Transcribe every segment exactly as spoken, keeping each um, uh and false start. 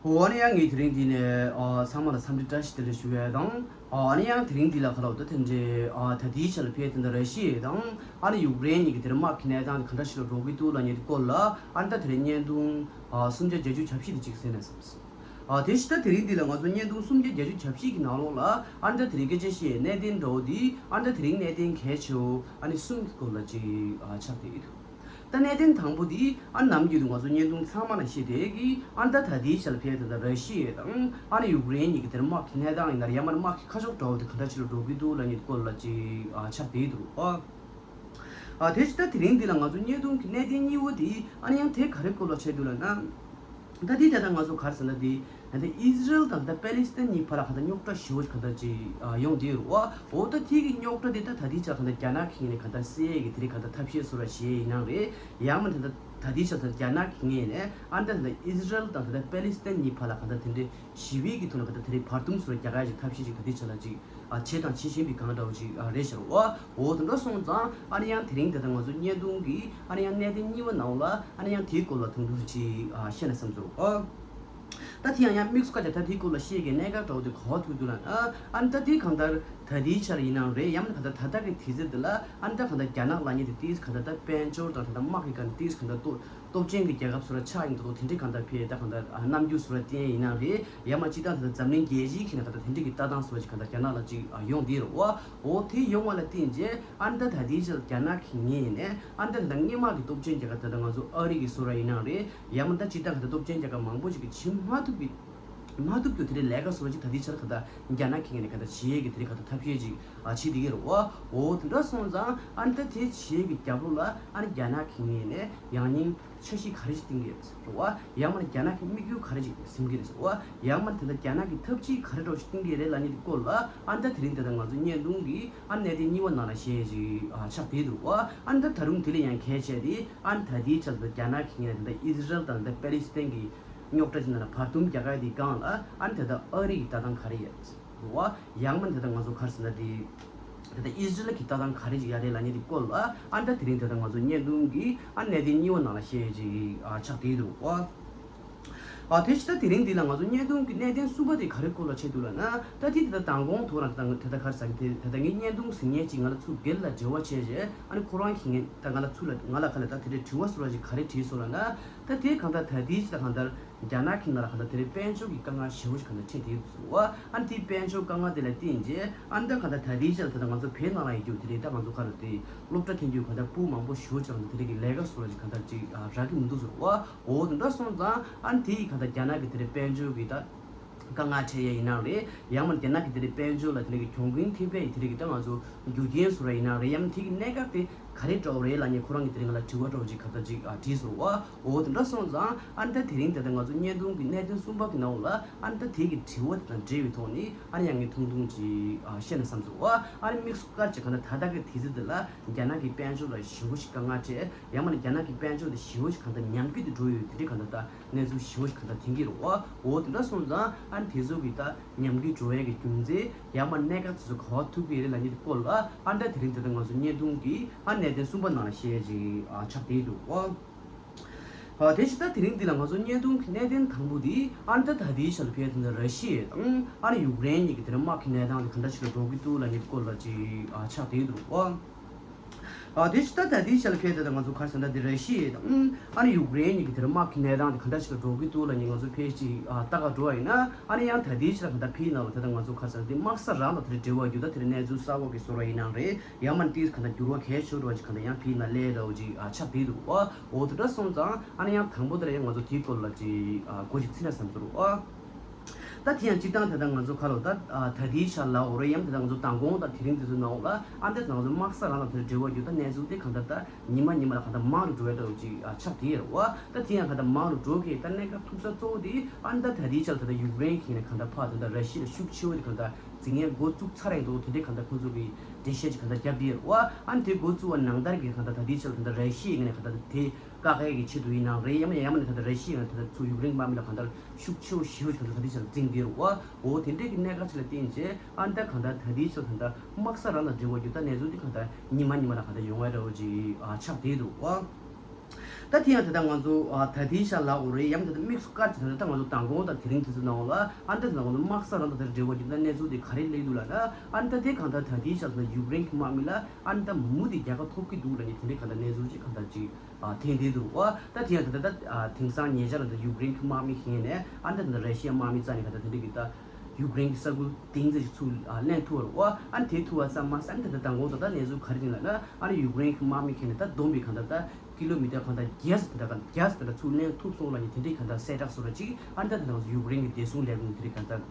འོ་ཨ་ནི་ཡང་ངས་དེ་རིང་འདི་ནས་ཨ་ཚང་མ་ལ་འཚམས་འདྲི་བཀྲ་ཤིས་བདེ་ལེགས་ཞུ་ཡས་དང་། ཨ་ནི་ཡང་དེ་རིང་འདི་ལ་ཁ་ལོ་ད་དེ་འདྲའི་ཨ་ད་ལྟའི་ཆ་ལ་ཕེབས་དེ་འདྲ་ར་ཤི་ཡ་དང་ཨ་ནི་ཡུཀ་རེན་གཉིས་ཀྱི་དེར་དམག་གི་གནས་སྟངས་དེ་ག་འདྲ་ཞིག་ལ་འགྲོ་གི་འདུག་ལབ་མཁན་དེ་སྐོར་ལ་ཨ་ནི་ད་དེ་རིང་བརྙན་ཐུང་ཨ་སུམ་བརྒྱ་བརྒྱད་ཅུ་གྱ་བཞི་དེ་གཅིག་གསན་ན་བསམས་སོང་། ཨ་དེ་བཞིན་ད་དེ་རིང་འདི་ལ་ང་ཚོ་བརྙན་ཐུང་སུམ་བརྒྱ་བརྒྱད་ཅུ་གྱ་བཞི་གི་ནང་ལོགས་ལ་ཨ་ནི་ད་དེ་རིང་སྐད་ཆ་བཤད་གནད་དོན་འདྲ་བོ་འདི་ཨ་ནི་ད་དེ་རིང་གནད་དོན་གལ་ཆེ་བོ་ཨ་ནི་གསུམ་གྱི་སྐོར་ལ་ཅིག་ཨ་ཆགས་བསྡད་ཡོད་འདུག་ད་གནད་དོན་དང་པོ་འདི་ཨ་ནི་ནམ་རྒྱུན་དུ་ང་ཚོ་བརྙན་ཐུང་ཚང་མ་ལ་བཤད་བསྡད་ཀྱི་ཨ་ནི་ད་ད་ལྟའི་ཆར་ཕེབས་དེ་ད་ར་ཤི་ཡ་དང་ཨ་ནི་ཡུཀ་རེན་གཉིས་ཀྱི་དེར་དམག་གི་གནས་སྟངས་ཡིན་ན་རེད། ཡང་མིན་ན་དམག་གི་ཁ་ཕྱོགས་འདྲ་བོ་དེ་ག་འདྲ་ཞིག་ལ་འགྲོ་གི་འདུག་ལབ་མཁན་སྐོར་ལ་ཅིག་ཨ་ཆགས་བསྡད་འདུག་ཨ། ཨ་དེ་བཞིན་ད་དེ་རིང་འདི་ལ་ང་ཚོ་བརྙན་ཐུང་གི་གནད་དོན་གཉིས་པོ་དེ་ཨ་ནི་ཡང་དེ་ག་རེ་སྐོར་ལ་བྱས་འདུག་ལབ་ན། ད་དེ་ད་ལྟ་ང་ཚོ་ག་རེ་ཟེར་ན་དེ་ད་ལྟ་ཨི་ཟི་རལ་དང་ད་པེ་ལི་སི་ཐན་གཉིས་བར་ལ་ག་ད་རྙོག་དྲ་ཞེ་པོ་ཅིག་ག་ད་ཅིག་ཡོང་བསྡད་ཡོད་རེད་བ། འོ་ད་དེ་གི་རྙོག་དྲ་དེ་ད་ད་ལྟའི་ཆར་ག་ད་རྒྱ་ནག་གི་ངོས་ནས་ག་ད་སེལ་ཡས་ཀྱི་དེ་རིང་ག་ད་ཐབས་ཤེས་བཟོ་འདྲ་བྱས་ཡིན་ནའང་རེད། ཡང་མིན་ད་ད་ད་ལྟའི་ཆར་ད་རྒྱ་ནག་གི་ངོས་ནས་ཨ་ནི་ད་ད་ལྟ་ཨི་ཟི་རལ་དང་ད་ད་པེ་ལི་སི་ཐན་གཉིས་བར་ལ་ག་ད་དེ་འདྲའི་ཞི་བའི་གི་ཐོག་ནས་ག་ད་དེ་རིང་བར་འདུམ་བཟོ་འདྲ་རྒྱག་ཡས་ཀྱི་ཐབས་ཤེས་ཅིག་ད་ལྟའི་ཆར་ལ་ཅིག་ཨ་བྱས་དང་བྱེད་བཞིན་པའི་སྒང་འདྲ་བོ་ཅིག་ཨ་རེད་ཤག་བ། འོ་དེ་འདྲ་སོང་ཙང་ཨ་ནི་ཡང་དེ་རིང་དེ་ལྟར་ང་ཚོ་བརྙན་ཐུང་གི་ཨ་ནི་ཡང་གནད་དོན་གཉིས་པ་ནང་ལ་ཨ་ནི་ཡང་དེའི་སྐོར་ལ་ཐུང་ཐུང་ཅིག་ཨ་བཤད་ན་བསམ་སོང་ཨ། ད་དེ་ཡང་ཡང་དམིགས་སུ་བཀར་ཏེ་ད་དེའི་སྐོར་ལ་བཤད་ཀྱི་གནད་འགག་འདྲ་བོ་དེ་ག་པར་ཐུག་འདུག་ལབ་ན་ཨ་ནི་ད་དེ་གང་ལྟར་ད་ལྟའི་ཆར་ཡིན་ནའང་རེད། ཡང་མིན་ད་ལྟ་ད་ལྟ་གི་དུས་ཚོད་འདི་ལ་ཨ་ནི་ད་གང་ལྟར་རྒྱ་ནག་ལབ་མཁན་དེ་ཏིས་གང་ལྟར་ད་དཔལ་འབྱོར་དང་ད་ལྟ་དམག་གི་སྒང་ཏིས་གང་ལྟར་ཏོ། སྟོབས་ཆེན་གྱི་རྒྱལ་ཁབ་སུ་ར་ཆགས་ཡིན་འདུག་དེ་འདྲའི་གང་ལྟར་ཕེ་ད་གང་ལྟར་ཨ་རྣམ་འགྱུར་སུ་ར་བསྟན་ཡིན་ནའང་རེད། ཡང་མ་གཅིག་ད་ད་འཛམ་གླིང་རྒྱལ་སྤྱིའི་ཁྱེད་ན་གང་ལྟར་དེ་འདྲའི་གི་ལྟ་སྟངས་སུ་ར་ཅིག་གང་ལྟར་རྒྱ་ནག་ལ་ཅིག་ཨ་ཡོང་བསྡད་རེད་བ། འོ་དེ་ཡོང་བ་ལ་བརྟེན་རྗེས་ཨ་ནི་ད་ད་ལྟའི་ཆར་རྒྱ་ནག་གི་ངོས་ནས་ཨ་ནི་ད་ད་ད་སྔོན་མ་གི་སྟོབས་ཆེན་རྒྱལ་ཁབ་ད་ད་ང་ཚོ་ཨ་རི་གི་སུ་ར་ཡིན་ནའང་རེད། ཡང་མ་ད་གཅིག་ད་གང་ལྟར་སྟོབས་ཆེན་རྒྱལ་ཁབ་མང་པོ་ཅིག་གི་བྱེད་མ་ཐུབ་པའི་མ་ཐུབ་རྒྱུ་དེ་རེད་ལས་ཀ་སོགས་ཅིག་ད་ལྟའི་ཆར་ག་ད་རྒྱ་ནག་གི་ངོས་ནས་ག་ད་བྱེད་ཡས་ཀྱི་དེ་རེད་ག་ད་ཐབས་ཤེས་ཅིག་ཨ་བྱེད་བསྡད་ཀྱི་རེད་བ། འོ་དེ་འདྲ་སོང་ཙང་ཨ་ནི་ད་དེ་བྱེད་ཡས་ཀྱི་རྒྱབ་ལོགས་ལ་ཨ་ནི་རྒྱ་ནག་གི་ངོས་ནས་ཡང་སྙིང་འཆར་གཞི་ག་རེ་ཞིག་བཏིང་གི་ཡོད་རེད་བ། ཡང་མ་ནི་རྒྱ་ནག་གི་དམིགས་ཡུལ་ག་རེ་ཞིག་ཟིན་གྱི་རེད་བ། ཡང་མ་ནི་དེ་ད་རྒྱ་ནག་གི་ཐབས་ཇུས་ག་རེ་འདྲ་ཞིག་བཏིང་གི་རེད་ལབ་མཁན་དེ་སྐོར་ལ་ཨ་ནི་ད་དེ་རིང་དེ་ད་ང་ཚོ་བརྙན་ཐུང་གི་ཨ་ནི་གནད་དོན་གཉིས་པ་ནང་ལ་བཤད་ཡས་ཅིག་ཨ་ཆགས་བསྡད་འདུག་བ། ཨ་ནི་ད་ད་རུང་དེ་ལས་ཡང་གལ་ཆེ་དེ་ཨ་ནི་ད་ལྟའི་ཆར་དུ་རྒྱ་ནག་གི་ངོས་ནས་ད་ཨི་ཟི་རལ་དང་ད་པེ་ལི་སི་ཐན་གྱི་རྙོག་དྲ་ཅིག་ནང་ལ་བར་འདུམ་རྒྱག་ཡ་དེའི་སྒང་ལ་ཨ་ནི་ད་ལྟ་ཨ་རི་ཡི་ལྟ་སྟངས་ག་རེ་ཡོད་རེད་བ། ཡང་མིན་ད་ལྟ་ང་ཚོ་ག་རེ་ཟེར་ན་དེ་ད་ལྟ་ཨི་ཟི་རལ་གྱི་ལྟ་སྟངས་ག་རེ་ཅིག་ཡོད་རེད་ལབ་མཁན་དེ་སྐོར་ལ་ཨ་ནི་ད་དེ་རིང་ད་ལྟ་ང་ཚོ་བརྙན་ཐུང་གི་ཨ་ནི་གནད་དོན་གཉིས་པ་ནང་ལ་བཤད་ཡས་ཅིག་ཨ་ཆགས་བསྡད་འདུག་བ། ཨ་དེ་བཞིན་ད་དེ་རིང་འདི་ལ་ང་ཚོ་བརྙན་ཐུང་གི་གནད་དོན་གསུམ་པ་དེ་ག་རེ་སྐོར་ལ་བྱས་འདུག་ལབ་ན་ད་དེ་ད་ལྟ་མདང་དགོང་ཐོག་རང་ད་ལྟ་ད་ལྟ་ག་རེ་ཟེར་གི་དེ་ད་ལྟ་ངའི་བརྙན་ཐུང་གཟིགས་མཁན་ཅིག་ང་ལ་ཚུར་སྒེར་ལ་འབྲེལ་བ་བྱས་རྗེས་ཨ་ནི་ཁོ་རང་གིས་ངས་ད་ང་ལ་ཚུར་ལ་ང་ལ་ག་ལ་ད་དེ་འདྲའི་དྲི་བ་བཟོ་འདྲ་ཅིག་ག་རེ་དྲིས་སོང་ལབ་ན། ད་དེ་གང་ལྟར་ད་དེའི་ཕྱི་ད་གང་ལྟར་རྒྱ་ནག་གི་ནང་ལ་གང་ལྟར་དེ་རིང་དཔལ་འབྱོར་གྱི་དཀའ་ངལ་ཞེ་པོ་ཞིག་གང་ལྟར་འཕྲད་བསྡད་འདུག་ཟེར་བ། ཨ་ནི་དེའི་དཔལ་འབྱོར་དཀའ་ངལ་དེ་ལ་བརྟེན་རྗེས་ཨ་ནི་ད་གང་ལྟར་ད་དེའི་ཕྱི་ལ་ད་ལྟ་ང་ཚོ་བོད་ནང་ལ་ཡོད་རྒྱུ་དེ་རིང་ད་ང་ཚོ་ཁ་ལ་དེ་སློབ་གྲྭ་འཐེན་རྒྱུ་གང་ལྟར་སྤུ་མང་པོ་ཞེ་པོ་ཅིག་གང་ལྟར་དེ་རིང་གི་ལས་ཀ་སོགས་ལ་ཅིག་གང་ལྟར་ཅིག་ཨ་རག་གི་མི་འདུག་ཟེར་བ། འོ་དེ་འདྲ་སོང་ཙང་ཨ་ནི་དེ་ཡི་གང་ལྟར་རྒྱ་ནག་གི་དེ་རིང་དཔལ་འབྱོར་གྱི་ད་དཀའ་ངལ་འཕྲད་ཡས་ཡིན་ནའང་རེད། ཡང་མིན་རྒྱ་ནག་གི་དེ་རིང་དཔལ་འབྱོར་ལ་དེ་རིང་གི་གྱོང་གུན་ཐེབས་པའི་དེ་རིང་གི་ད་ང་ཚོ་རྒྱུ་རྐྱེན་བཟོ་འདྲ་ཡིན་ནའང་རེད། ཡང་མིན་དེ་གི་གནད་འགག་དེ་ག་རེ་འདྲ་བོ་རེད་ལབ་མཁན་ཁོ་རང་གིས་དེ་རིང་ང་ལ་དྲི་བ་འདྲ་བོ་ཅིག་ག་ད་ཅིག་ཨ་དྲིས་སོང་བ། འོ་དེ་འདྲ་སོང་ཙང་ཨ་ནི་ད་དེ་རིང་ད་ལྟ་ང་ཚོ་བརྙན་ཐུང་གི་གནད་དོན་གསུམ་པ་གི་ནང་ལ་ཨ་ནི་ད་དེ་གི་དྲི་བ་དེ་དང་འབྲེལ་བའི་ཐོག་ནས་ཨ་ནི་ཡང་ངས་ཐུང་ཐུང་ཅིག་ཨ་བཤད་ན་བསམ་སོང་བ། ཨ་ནི་དམིགས་སུ་བཀར་ཅིག་གང་ལྟར་ད་ལྟ་གི་དུས་ཚོད་འདི་ལ་རྒྱ་ནག་གི་དཔལ་འབྱོར་ལ་ཞེ་པོ་ཞིག་དཀའ་ངལ་འཕྲད། ཡང་མིན་རྒྱ་ནག་གི་དཔལ་འབྱོར་དེ་ཞེ་པོ་ཞིག་གང་ལྟར་ཉམས་རྒུད་དུ་འགྲོ་ཡོད་དེ་འདྲའི་གང་ལྟར་ད་གནས་ཚུལ་ཞེ་པོ་ཞིག་གང་ལྟར་ཐོན་གྱི་རེད་བ། འོ་དེ་འདྲ་སོང་ཙང་ཨ་ནི་དེ་ཚོ་གི་ད་ཉམས་རྒུད་འགྲོ་ཡས་ཀྱི་རྒྱུ་མཚན་ཡང་མིན་གནད་འགག་དེ་ཚོ་ག་པར་ཐུག་གི་རེད་ལབ་མཁན་དེ་སྐོར་ལ་ཨ་ནི་ད་དེ་རིང་ད་ལྟ་ང་ཚོ་བརྙན་ཐུང་གི་ཨ་གནད་དོན་གསུམ་པ་ནང་ལ་བཤད་ཡས་ཅིག་ཨ་ཆགས་བསྡད་འདུག་བ། ཨ་དེ་བཞིན་ད་དེ་རིང་འདི་ལ་ང་ཚོ་བརྙན་ཐུང་གི་གནད་དོན་དང་པོ་འདི་ཨ་ནི་ད་ད་ལྟའི་ཆར་ལ་ཕེབས་དེ་འདྲ་ར་ཤི་ཡ་དང་ཨ་ནི་ཡུཀ་རེན་གཉིས་ཀྱི་དེ་འདྲ་དམག་གི་གནས་སྟངས་དེ་ག་འདྲ་ཞིག་ལ་འགྲོ་གི་འདུག་ལབ་མཁན་དེ་སྐོར་ལ་ཅིག་ཨ་ཆགས་བསྡད་འདུག་བ། ཨ་དེ་བཞིན་ད་ད་ལྟའི་ཆར་ལ་ཕེབས་དེ་ད་ང་ཚོ་ག་རེ་ཟེར་ན་འདི་ར་ཤི་ཡ་དང་ཨ་ནི་ཡུཀ་རེན་གཉིས་ཀྱི་དེ་འདྲ་དམག་གི་གནས་སྟངས་དེ་ག་འདྲ་ཞིག་ལ་འགྲོ་གི་འདུག་ལབ་མཁན་ང་ཚོ་ཕེབས་ཅིག་ཨ་ལྟ་ག་འགྲོ་བ་ཡིན་ན་ཨ་ནི་ཡང་ད་ལྟའི་ཆར་ལ་ག་འདྲ་ཕེབས་ན་ལ་དེ་ད་ང་ཚོ་ག་རེ་ཟེར་ན་འདི་དམག་ས་རང་དང་དེ་འདྲ་འབྲེལ་བ་རྒྱུ་ད་དེ་འདྲ་གནས་ཚུལ་གསར་བ་གི་བཟོ་འདྲ་ཡིན་ནའང་རེད། ཡང་མིན་དེ་གང་ལྟར་འགྱུར་བ་གལ་ཆེ་འགྲོ་བ་ཅིག་གང་ལྟར་ཡང་ཕི་ན་ལས་འདྲ་བོ་ཅིག་ཨ་ཆགས་བསྡད་འདུག་བ། འོ་དེ་འདྲ་སོང་ཙང་ཨ་ནི་ཡང་དང་པོ་དེ་ལ་ཡང་ང་ཚོ་དེའི་སྐོར་ལ་ཅིག་ཨ་གོ་ཞིག་ཚིག་ན་བསམ་ཚོར་བ། ད་དེ་ཡང་སྤྱིར་བཏང་ད་ལྟ་ང་ཚོ་ཁ་ལོ་ད་ཨ་ད་ལྟའི་ཆར་ལ་འོ་རེད། ཡང་ད་ལྟ་ང་ཚོ་མདང་དགོང་དང་དེ་རིང་དེ་ཚོའི་ནང་འོག་ལ་ཨ་ནི་ད་ང་ཚོ་དམག་ས་རང་དང་དེ་འབྲེལ་བ་ཡོད་ད་གནས་ཚུལ་དེ་གང་ལྟར་ད་ཉི་མ་ཉི་མ་ལ་གང་ལྟར་མང་རུ་འགྲོ་ཡ་འདྲ་བོ་ཅིག་ཨ་ཆགས་བསྡད་ཡོད་རེད་བ། ད་དེ་ཡང་གང་ལྟར་མང་རུ་འགྲོ་གི་ད་གནད་འགག་ཐུག་ས་གཙོ་བོ་དེ་ཨ་ནི་ད་ད་ལྟའི་ཆར་ད་ལྟ་ཡུཀ་རེན་གྱི་ནས་གང་ལྟར་ཕར་ད་ལྟ་ར་ཤི་ཡ་ལ་ཤུགས་ཆེ་བོ་དེ་གང་ལྟར། འཛིང་ཡས་འགོ་བཙུགས་ཚར་ཡིན་འདུག་དེ་འདྲའི་གང་ལྟར་ཁོང་ཚོ་གིས་འགྲེལ་བཤད་ཅིག་གང་ལྟར་བརྒྱབ་བསྡད་ཡོད་རེད་བ། ཨ་ནི་དེ་འགོ་བཙུགས་པ་ནང་ལྟར་གྱི་གང་ལྟར་ད་ལྟའི་ཆར་གང་ལྟར་ར་ཤི་ཡའི་ངོས་ནས་གང་ལྟར་དེ་བཀག་ཡས་ཀྱི་ཆེད་དུ་ཡིན་ནའང་རེད། ཡང་མིན་ཡང་མིན་ད་ལྟ་ར་ཤི་ཡའི་ངོས་ནས་ད་ལྟ་ཚུར་ཡུཀ་རེན་དམག་མི་ལ་གང་ལྟར་ཤུགས་ཆེ་བོ་ཞེ་པོ་ཅིག་གང་ལྟར་ད་ལྟའི་ཆར་འཛིང་བསྡད་ཡོད་རེད་བ། འོ་དེ་འདྲའི་གི་གནད་འགག་ཅིག་ལ་བརྟེན་བྱས་ཨ་ནི་ད་གང་ལྟར་ད་ལྟའི་ཆར་གང་ལྟར་དམག་ས་རང་དང་འབྲེལ་བ་རྒྱུ་ད་གནས་ཚུལ་དེ་གང་ལྟར་ཉི་མ་ཉི་མ་ལ་གང་ལྟར་ཡོང་ཡ་འདྲ་བོ་ཅིག་ཨ་ཆགས་བསྡད་འདུག་བ། ད་དེ་ཡང་ད་ལྟ་ང་ཚོ་ཨ་ད་ལྟའི་ཆར་ལ་འོ་རེད་ཡང་ད་ལྟ་དམིགས་སུ་བཀར་ཏེ་ད་ལྟ་ང་ཚོ་མདང་དགོང་དང་དེ་རིང་དུས་ཚོད་ནང་ལ་ཨ་ད་ད་ང་ཚོ་དམག་ས་རང་དང་དེར་འབྲེལ་བ་ཅིག་ད་གནས་ཚུལ་དེ་ག་རེ་སླེབས་འདུག་ལབ་ན། ཨ་ད་དེ་གང་ལྟར་ད་ལྟའི་ཆར་ད་ཡུཀ་རེན་གྱི་དམག་མི་ལ་ཨ་ད་མུ་མཐུད་རྒྱལ་ཁ་ཐོབ་ཀྱི་འདུག་ལབ་ནས་དེ་འདྲའི་གང་ལྟར་གནས་ཚུལ་ཅིག་གང་ལྟར་ཅིག་ཨ་ཐོན་བསྡད་འདུག་བ། ད་དེ་ཡང་ད་ལྟ་ད་ཨ་དེང་སང་ཉེ་ཆར་ལ་ད་ཡུཀ་རེན་གྱི་དམག་མི་ཞིག་ནས་ཨ་ད་ད་ར་ཤི་ཡའི་དམག་མི་རྩ་ནས་གང་ལྟར་དེ་འདྲའི་གི་ད་ཡུཀ་རེན་གྱི་ས་ཁུལ་སྡིངས་ཚད་ཅིག་ཚུར་ཨ་ལེན་ཐུབ་པ་རེད་བ། ཨ་དེ་ཐུབ་པ་ཙམ་མ་ཟད་ཨ་ད་ལྟ་མདང་དགོང་ད་ལྟ་གནས་ཚུལ་ག་རེ་ཡིན་ལབ་ན། ཨ་ནི་ཡུཀ་རེན་གྱི་དམག་མི་ཁྱེར་ནས་ད་བསྡོམས་པའི་གང་ལྟར་ད་ཀི་ལོ་མི་ཊར་གང་ལྟར་བརྒྱ་ཙམ་དེ་འདྲ་གང་བརྒྱ་ཙམ་དེ་འདྲ་ཚུར་ལེན་ཐུབ་སོང་ལབ་ནས་དེ་འདྲའི་གང་ལྟར་གསལ་བསྒྲགས་བཟོ་འདྲ་ཅིག་ཨ་ནི་ད་དེ་ནང་ཡུཀ་རེན་གྱི་བདེ་སྲུང་ལས་ཁུངས་དེ་འདྲའི་གང་ལྟར་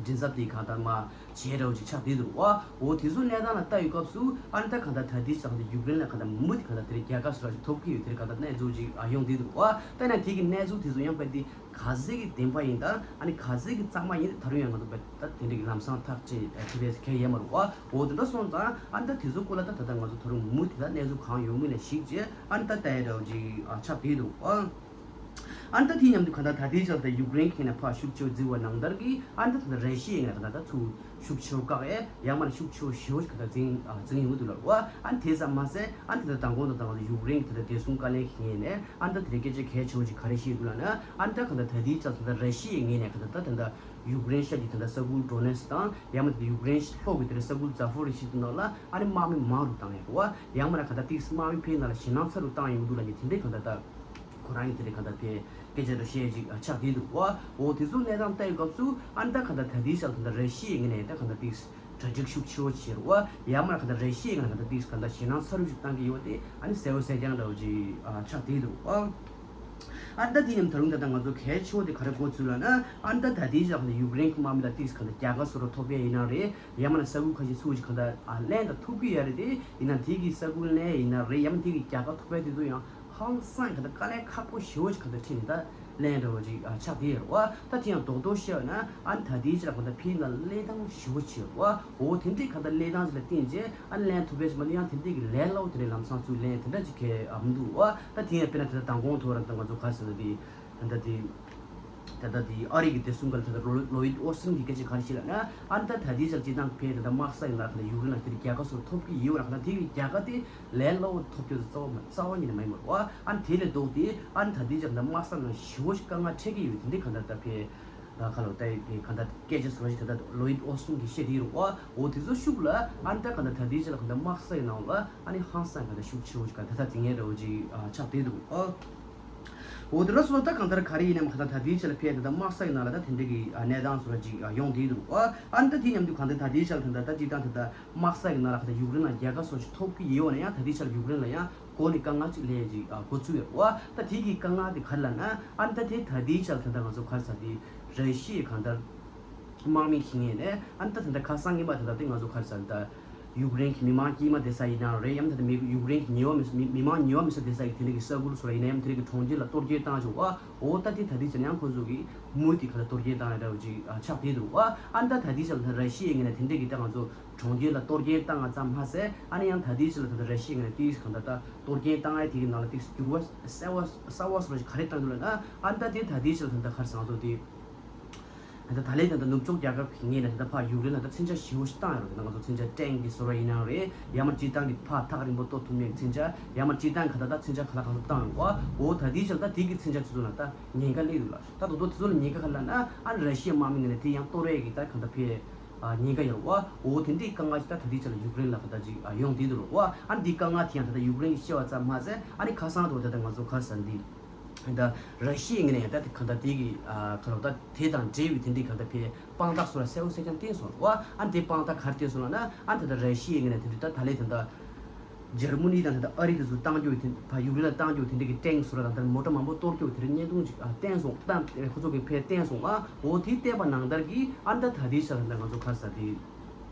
མགྲིན་ཚབ་དེ་གང་ལྟར་མར་བྱས་འདྲ་བོ་ཅིག་ཆགས་བསྡད་འདུག་བ། འོ་དེ་ཚོ་གནས་སྟངས་ལ་ལྟ་ཡོད་སྐབས་སུ་ཨ་ནི་ད་གང་ལྟར་ད་ལྟའི་ཆར་གང་ལྟར་ཡུཀ་རེན་ལ་གང་ལྟར་མུ་མཐུད་གང་ལྟར་དེ་འདྲའི་རྒྱལ་ཁ་བཟོ་འདྲ་ཅིག་ཐོབ་ཀྱི་ཡོད། དེ་འདྲའི་གང་ལྟར་གནས་ཚུལ་ཅིག་ཨ་ཡོང་བསྡད་འདུག་བ། ད་ཡིན་ན་དེ་གི་གནས་ཚུལ་དེ་ཚོ་ཡང་དཔེ་དེ་ག་ཚད་ཀྱི་བདེན་པ་ཡིན་དང་ཨ་ནི་ག་ཚད་ཀྱི་གཙང་མ་ཡིན་ད་རུང་ཡང་ང་ཚོ་དཔེ་ད་དེ་འདྲའི་གི་ལམ་སང་ཐག་བཅད་ཐུབ་པའི་གལ་ཡོད་མ་རེད་བ། འོ་དེ་འདྲ་སོང་ཙང་ཨ་ནི་ད་དེ་ཚོ་སྐོར་ལ་ད་ད་ལྟ་ང་ཚོ་ད་རུང་མུ་མཐུད་ད་གནས་ཚུལ་གང་ཡོང་མིན་ལ་གཞིགས་བྱས་ཨ་ནི་ད་ལྟ་ཡ་འདྲ་བོ་ཅིག་ཨ་ཆགས་བསྡད་འདུག་ཨ། ཨ་ནི་ད་དེ་མཉམ་དུ་ག་ད་ད་ལྟའི་ཆར་ད་ཡུཀ་རེན་གྱི་ནས་ཕར་ཤུགས་ཆེ་བོ་འཛིང་བ་ནང་ལྟར་གྱི་ཨ་ནི་ད་ད་ར་ཤི་ཡའི་ནས་ག་ད་ད་ཚུར་ཤུགས་ཆེ་བོ་བཀག་ཡས་ཡང་མ་ལ་ཤུགས་ཆེ་བོ་ཞེ་བོ་ཞིག་ག་ད་འཛིང་ཨ་འཛིང་ཡོང་གི་འདུག་ལབ་རེད་བ། ཨ་ནི་དེ་ཙམ་མ་ཟད་ཨ་ནི་ད་ད་མདང་དགོང་ད་ད་ང་ཚོ་ཡུཀ་རེན་གྱི་ད་ད་བདེ་སྲུང་བཀའ་བློན་གྱི་ངོས་ནས་ཨ་ནི་ད་དེ་རིང་སྐད་ཆ་གལ་ཆེ་བོ་ཞིག་ག་རེ་བཤད་འདུག་ལབ་ན། ཨ་ནི་ད་ག་ད་ད་ལྟའི་ཆར་ད་ད་ར་ཤི་ཡའི་ངོས་ནས་ག་ད་ད་ད་ད་ཡུཀ་རེན་ཤར་གྱི་ད་ད་ས་ཁུལ་ཌོ་ནེ་སི་དང་ཡང་མ་ད་ཡུཀ་རེན་ལྷོ་གི་ད་ད་ས་ཁུལ་ཛ་ཕོ་རི་ཤི་ཏུ་ནང་ལ་ཨ་ནི་དམག་མི་མང་རུ་བཏང་ཡོད་རེད་བ། ཡང་མ་ན་ག་ད་ཏིག་དམག་མི་ཕའི་ནང་ལ་ཞེད་སྣང་ཚ་རུ་བཏང་ཡོང་གི་འདུག་ལབ་ནས་དེ་འདྲའི་ག་ད་ད། ཁོ་རང་གིས་དེ་རིང་གང་ལྟར་དེ་སྐད་ཆ་རེ་བཤད་ཅིག་ཆགས་བསྡད་འདུག་བ། འོ་དེ་ཚོ་གནས་སྟངས་ལྟ་ཡི་སྐབས་སུ་ཨ་ནི་ད་གང་ལྟར་ད་ལྟའི་ཆར་གང་ལྟར་ར་ཤི་ཡའི་ངོས་ནས་ད་གང་ལྟར་ཏིག་གྲ་སྒྲིག་ཤུགས་ཆེ་བོ་བྱེད་རེད་བ། ཡང་མ་གང་ལྟར་ར་ཤི་ཡའི་ངོས་ནས་གང་ལྟར་ཏིག་གང་ལྟར་ཞེད་སྣང་ཚ་རུ་ཞིག་བཏང་གི་ཡོད་དེ་ཨ་ནི་གསལ་བོ་གསལ་རྐྱང་འདྲ་བོ་ཅིག་ཆགས་བསྡད་འདུག་བ། ཨ་ནི་ད་དེ་ཡང་ད་རུང་ད་ལྟ་ང་ཚོ་གལ་ཆེ་བོ་དེ་ག་རེ་གོ་ཚུལ་ལབ་ན། ཨ་ནི་ད་ད་ལྟའི་ཆར་གང་ལྟར་ཡུཀ་རེན་གྱི་དམག་མི་ལ་ཏིག་གང་ལྟར་རྒྱལ་ཁ་བཟོ་འདྲ་ཐོབ་ཡས་ཡིན་ན་རེད། ཡང་མ་ན་ས་ཁུལ་ཁ་ཤས་ཚུར་ཅིག་གང་ལྟར་ཨ་ལེན་ད་ཐུབ་ཀྱི་ཡོད་རེད་དེ། ཡིན་ན་དེ་གི་ས་ཁུལ་ལེན་ཡིན་ན་རེད། ཡང་མ་དེ་གི་རྒྱལ་ཁ་ཐོབ་པའི་དེ་ཚོ་ཡང་ཧང་སང་ག་ད་དཀའ་ལས་ཁག་པོ་ཞེ་བོ་ཞིག་ག་ད་ཁྲིད་ནས་ད་ལེན་འདྲ་བོ་ཅིག་ཨ་ཆགས་བསྡད་ཡོད་རེད་བ། ད་དེ་ཡང་རྡོག་རྡོག་བཤད་ན་ཨ་ནི་ད་ལྟའི་ཆར་ག་ད་ཕི་ན་གླེང་སྟངས་ཞེ་བོ་ཅིག་ཡོད་རེད་བ། འོ་དེ་འདྲའི་ག་ད་གླེང་སྟངས་ཅིག་ལ་བརྟེན་རྗེས་ཨ་ནི་ལེན་ཐུབ་པའི་ཞིག་མ་ནི་ཡང་དེ་འདྲའི་གི་ལས་སླ་བོ་དེ་འདྲའི་ལམ་སང་ཚུར་ལེན་དེ་འདྲ་ཅིག་གལ་ཨ་མི་འདུག་བ། ད་དེ་ཡང་དཔེར་ན་ད་ད་མདང་དགོང་ཐོག་རང་ད་ང་ཚོ་ག་ཟེར་ན་དེ་ད་ད་དེ། ད་ལྟ་དེ་ཨ་རི་གི་བདེ་སྲུང་སྒང་ལ་ད་ལྟ་ལོ་ཡིད་ཨོ་སི་ཊིན་གྱིས་སྐད་ཆ་ག་རེ་བཤད་ལབ་ན། ཨ་ནི་ད་ད་ལྟའི་ཆར་སྤྱིར་བཏང་ཕའི་ད་ལྟ་དམག་ས་ཡིན་ལ་ད་ལྟ་ཡུཀ་རེན་ལ་དེ་རིང་རྒྱལ་ཁ་སོགས་ཐོབ་ཀྱི་ཡོད་ལ་ད་ལྟ་དེ་གི་རྒྱལ་ཁ་དེ་ལས་སླ་བོ་ཐོབ་རྒྱུ་རྩ་བ་མ་རྩ་བ་ཉིད་ནས་མ་ཡིན་པར་བ། ཨ་ནི་དེ་ལས་ལྡོག་སྟེ་ཨ་ནི་ད་ལྟའི་ཆར་ད་ལྟ་དམག་ས་ནང་ཞེ་བོ་ཞིག་དཀའ་ངལ་འཕྲད་ཀྱི་ཡོད་དེ་འདྲའི་གང་ལྟར་ད་ཕའི་ཁ་ལོ་ད་ཕའི་གང་ལྟར་སྐད་ཆ་ཟེར་བ་ཞིག་ད་ལྟ་ལོ་ཡིད་ཨོ་སི་ཊིན་གྱིས་བཤད་དེ་ཡོད་རེད་བ། འོ་དེ་ཚོ་ཤུགས་ལ་ཨ་ནི་ད་གང་ལྟར་ད་ལྟའི་ཆར་ལ་གང་ལྟར་དམག་ས་ཡི་ནང་ལ་ཨ་ནི་ཧང་སང་གང་ལྟར་ཤུགས་ཆེ་བོ་ཞིག་གང་ལྟར་ད་འཛིང་ཡས་འདྲ་བོ་ཅིག་ཆགས་བསྡད་འདུག་ཨ། འོ་དེ་འདྲ་སོང་ཙང་ད་གང་ལྟར་ག་རེ་ཡིན་ནའང་གང་ལྟར་ད་ལྟའི་ཆར་ལ་ཕའི་ད་ལྟ་དམག་ས་ཡི་ནང་ལ་ད་དེ་འདྲ་གི་ཨ་གནས་སྟངས་སོགས་ཅིག་ཨ་ཡོང་བསྡད་འདུག་ཨ། ཨ་ནི་ད་དེ་མཉམ་དུ་གང་ལྟར་ད་ལྟའི་ཆར་ལ་ད་ལྟ་ད་སྤྱིར་བཏང་ད་ལྟ་དམག་ས་ཡི་ནང་ལ་གང་ལྟར་ཡུཀ་རེན་ལ་རྒྱལ་ཁ་སོགས་ཅིག་ཐོབ་ཀྱི་ཡོད་ན་ཡང་ད་ལྟའི་ཆར་ལ་ཡུཀ་རེན་ལ་ཡང་མགོ་ནས་དཀའ་ངལ་ཅིག་སླེབས་ཡས་ཅིག་ཨ་འགོ་ཚུགས་ཡོད་རེད་བ། ད་དེ་གི་དཀའ་ངལ་དེ་ག་རེ་ལབ་ན། ཨ་ནི་ད་དེ་ད་ལྟའི་ཆར་ལ་ད་ལྟ་ང་ཚོ་ག་རེ་ཟེར་དེ་ར་ཤི་ཡའི་གང་ལྟར་དམག་མི་ཞིག་ཡིན་ནས་ཨ་ནི་ད་ད་ལྟ་ཁ་སང་ཉིན་མ་ད་ལྟ་དེ་ང་ཚོ་ག་རེ་ཟེར་ད། ཡུཀ་རེན་གྱི་མི་མང་དཀྱུས་མ་བསྡད་ས་ཡིན་ན་རེད། ཡང་ད་ལྟ་མི་ཡུཀ་རེན་གྱི་ཉེ་བ་མི་མི་མི་མང་ཉེ་བ་མི་ས་བསྡད་ས་ཡི་དེ་འདྲ་གི་ས་ཁུལ་སོགས་ཡིན་ན་ཡང་དེ་འདྲ་གི་གྲོང་ཁྱེར་ལ་གཏོར་སྐྱོན་བཏང་བྱུང་བ། འོ་ད་དེ་ད་ལྟའི་ཆར་ཡང་ཁོ་ཚོ་གི་མུ་མཐུད་ག་ལ་གཏོར་སྐྱོན་བཏང་ཡ་འདྲ་བོ་ཅིག་ཨ་ཆགས་བསྡད་འདུག་བ། ཨ་ནི་ད་ད་ལྟའི་ཆར་ལ་ད་ར་ཤི་ཡའི་ངོས་ནས་དེ་འདྲ་གི་ད་ང་ཚོ་གྲོང་ཁྱེར་ལ་གཏོར་སྐྱོན་བཏང་བ་ཙམ་མ་ཟད་ཨ་ནི་ཡང་ད་ལྟའི་ཆར་ལ་ད་ལྟ་ར་ཤི་ཡའི་ངོས་ནས་ཏིས་གང་ལྟར་ད་གཏོར་སྐྱོན་བཏང་ཡ་དེ་གི་ནང་ལ་ཏིས་འགྱུར་བ་གསར་བ་གསར་བ་སོགས་ཅིག་ག་རེ་བཏང་འདུག་ལབ་ན། ཨ་ནི་ད་དེ་ད་ལྟའི་ཆར་ལ་ད་ལྟ་ག་རེ་ཟེར་ང་ཚོ་དེ། ད་ད་ལན་ད་ལྟ་ནུབ་ཕྱོགས་རྒྱལ་ཁབ་ཀྱི་ངོས་ནས་ད་ལྟ་ཕར་ཡུཀ་རེན་ལ་ད་མཚོན་ཆ་ཞེ་པོ་ཞིག་བཏང་ཡོད་རེད། ད་ང་ཚོ་མཚོན་ཆ་ཊེང་གི་བཟོ་གྲྭ་ཡིན་ན་རེད། ཡང་མ་སྤྱིར་བཏང་གི་ཕར་ཐག་རིང་པོ་གཏོར་ཐུབ་མཁན་མཚོན་ཆ། ཡང་མ་སྤྱིར་བཏང་ག་ད་ད་མཚོན་ཆ་ག་ལ་གང་འཚམ་བཏང་ཡོད་པ། འོ་ད་དེའི་ཆར་ད་དེ་གི་མཚོན་ཆ་དེ་ཚོ་ལ་ད་ཉེན་ཁ་སླེབས་འདུག་ལ། ད་དོ་དོ་དེ་ཚོ་ལ་ཉེན་ཁ་ག་ལ་ན་ཨ་ནི་ར་ཤི་ཡའི་དམག་མི་ངོས་ནས་དེ་ཡང་གཏོར་ཡས་ཀྱི་ད་གང་ལྟར་ཕའི་ཉེན་ཁ་ཡོད་པ། འོ་དེ་འདྲའི་དཀའ་ངལ་ཞིག་ད་ད་དེའི་ཆར་ལ་ཡུཀ་རེན་ལ་ག་ད་ཅིག་ཡོང་བསྡད་འདུག་ལ། འོ་ཨ་ནི་དེའི་དཀའ་ངལ་དེ་ཡང་ད་ད་ཡུཀ་རེན་གྱིས་བཤད་པ་ཙམ་མ་ཟད་ཨ་ནི་ཁ་སང་དུ་ད་ད་ང་ཚོ་ག་རེ་ཟེར་འདི། ད་ར་ཤི་ཡའི་ངོས་ནས་ཡང་ད་དེ་གང་ལྟར་དེ་གི་ཨ་ག་ལ་ད་དེ་དང་འབྲེལ་བའི་དེ་འདྲའི་གང་ལྟར་ཕའི་དཔང་རྟགས་སོགས་ལ་གསལ་པོ་གསལ་རྐྱང་བསྟན་སོང་བ། ཨ་ནི་དེ་དཔང་རྟགས་ག་རེ་བསྟན་སོང་ལབ་ན། ཨ་ནི་ད་ལྟ་ར་ཤི་ཡའི་ངོས་ནས་དེ་འདྲའི་ད་ད་ལས་དེ་འདྲ་འཇར་མ་ནི་དང་དེ་འདྲ་ཨ་རི་དེ་ཚོ་བཏང་རྒྱུ་དེ་ཕ་ཡུཀ་རེན་ལ་བཏང་རྒྱུ་དེ་འདྲའི་གི་ཊེང་སོགས་ལ་དང་དེ་མོ་ཊ་མང་པོ་གཏོར་རྒྱུ་དེ་འདྲའི་བརྙན་ཐུང་ཅིག་ཨ་བསྟན་སོང་། ད་ཁོ་ཚོ་གི་ཕའི་བསྟན་སོང་ཨ། འོ་དེ་བསྟན་པ་ནང་ལྟར་གྱི་ཨ་ནི་ད་ད་ལྟའི་ཆར་ད་ང་ཚོ་ག་རེ་ཟེར་དེ།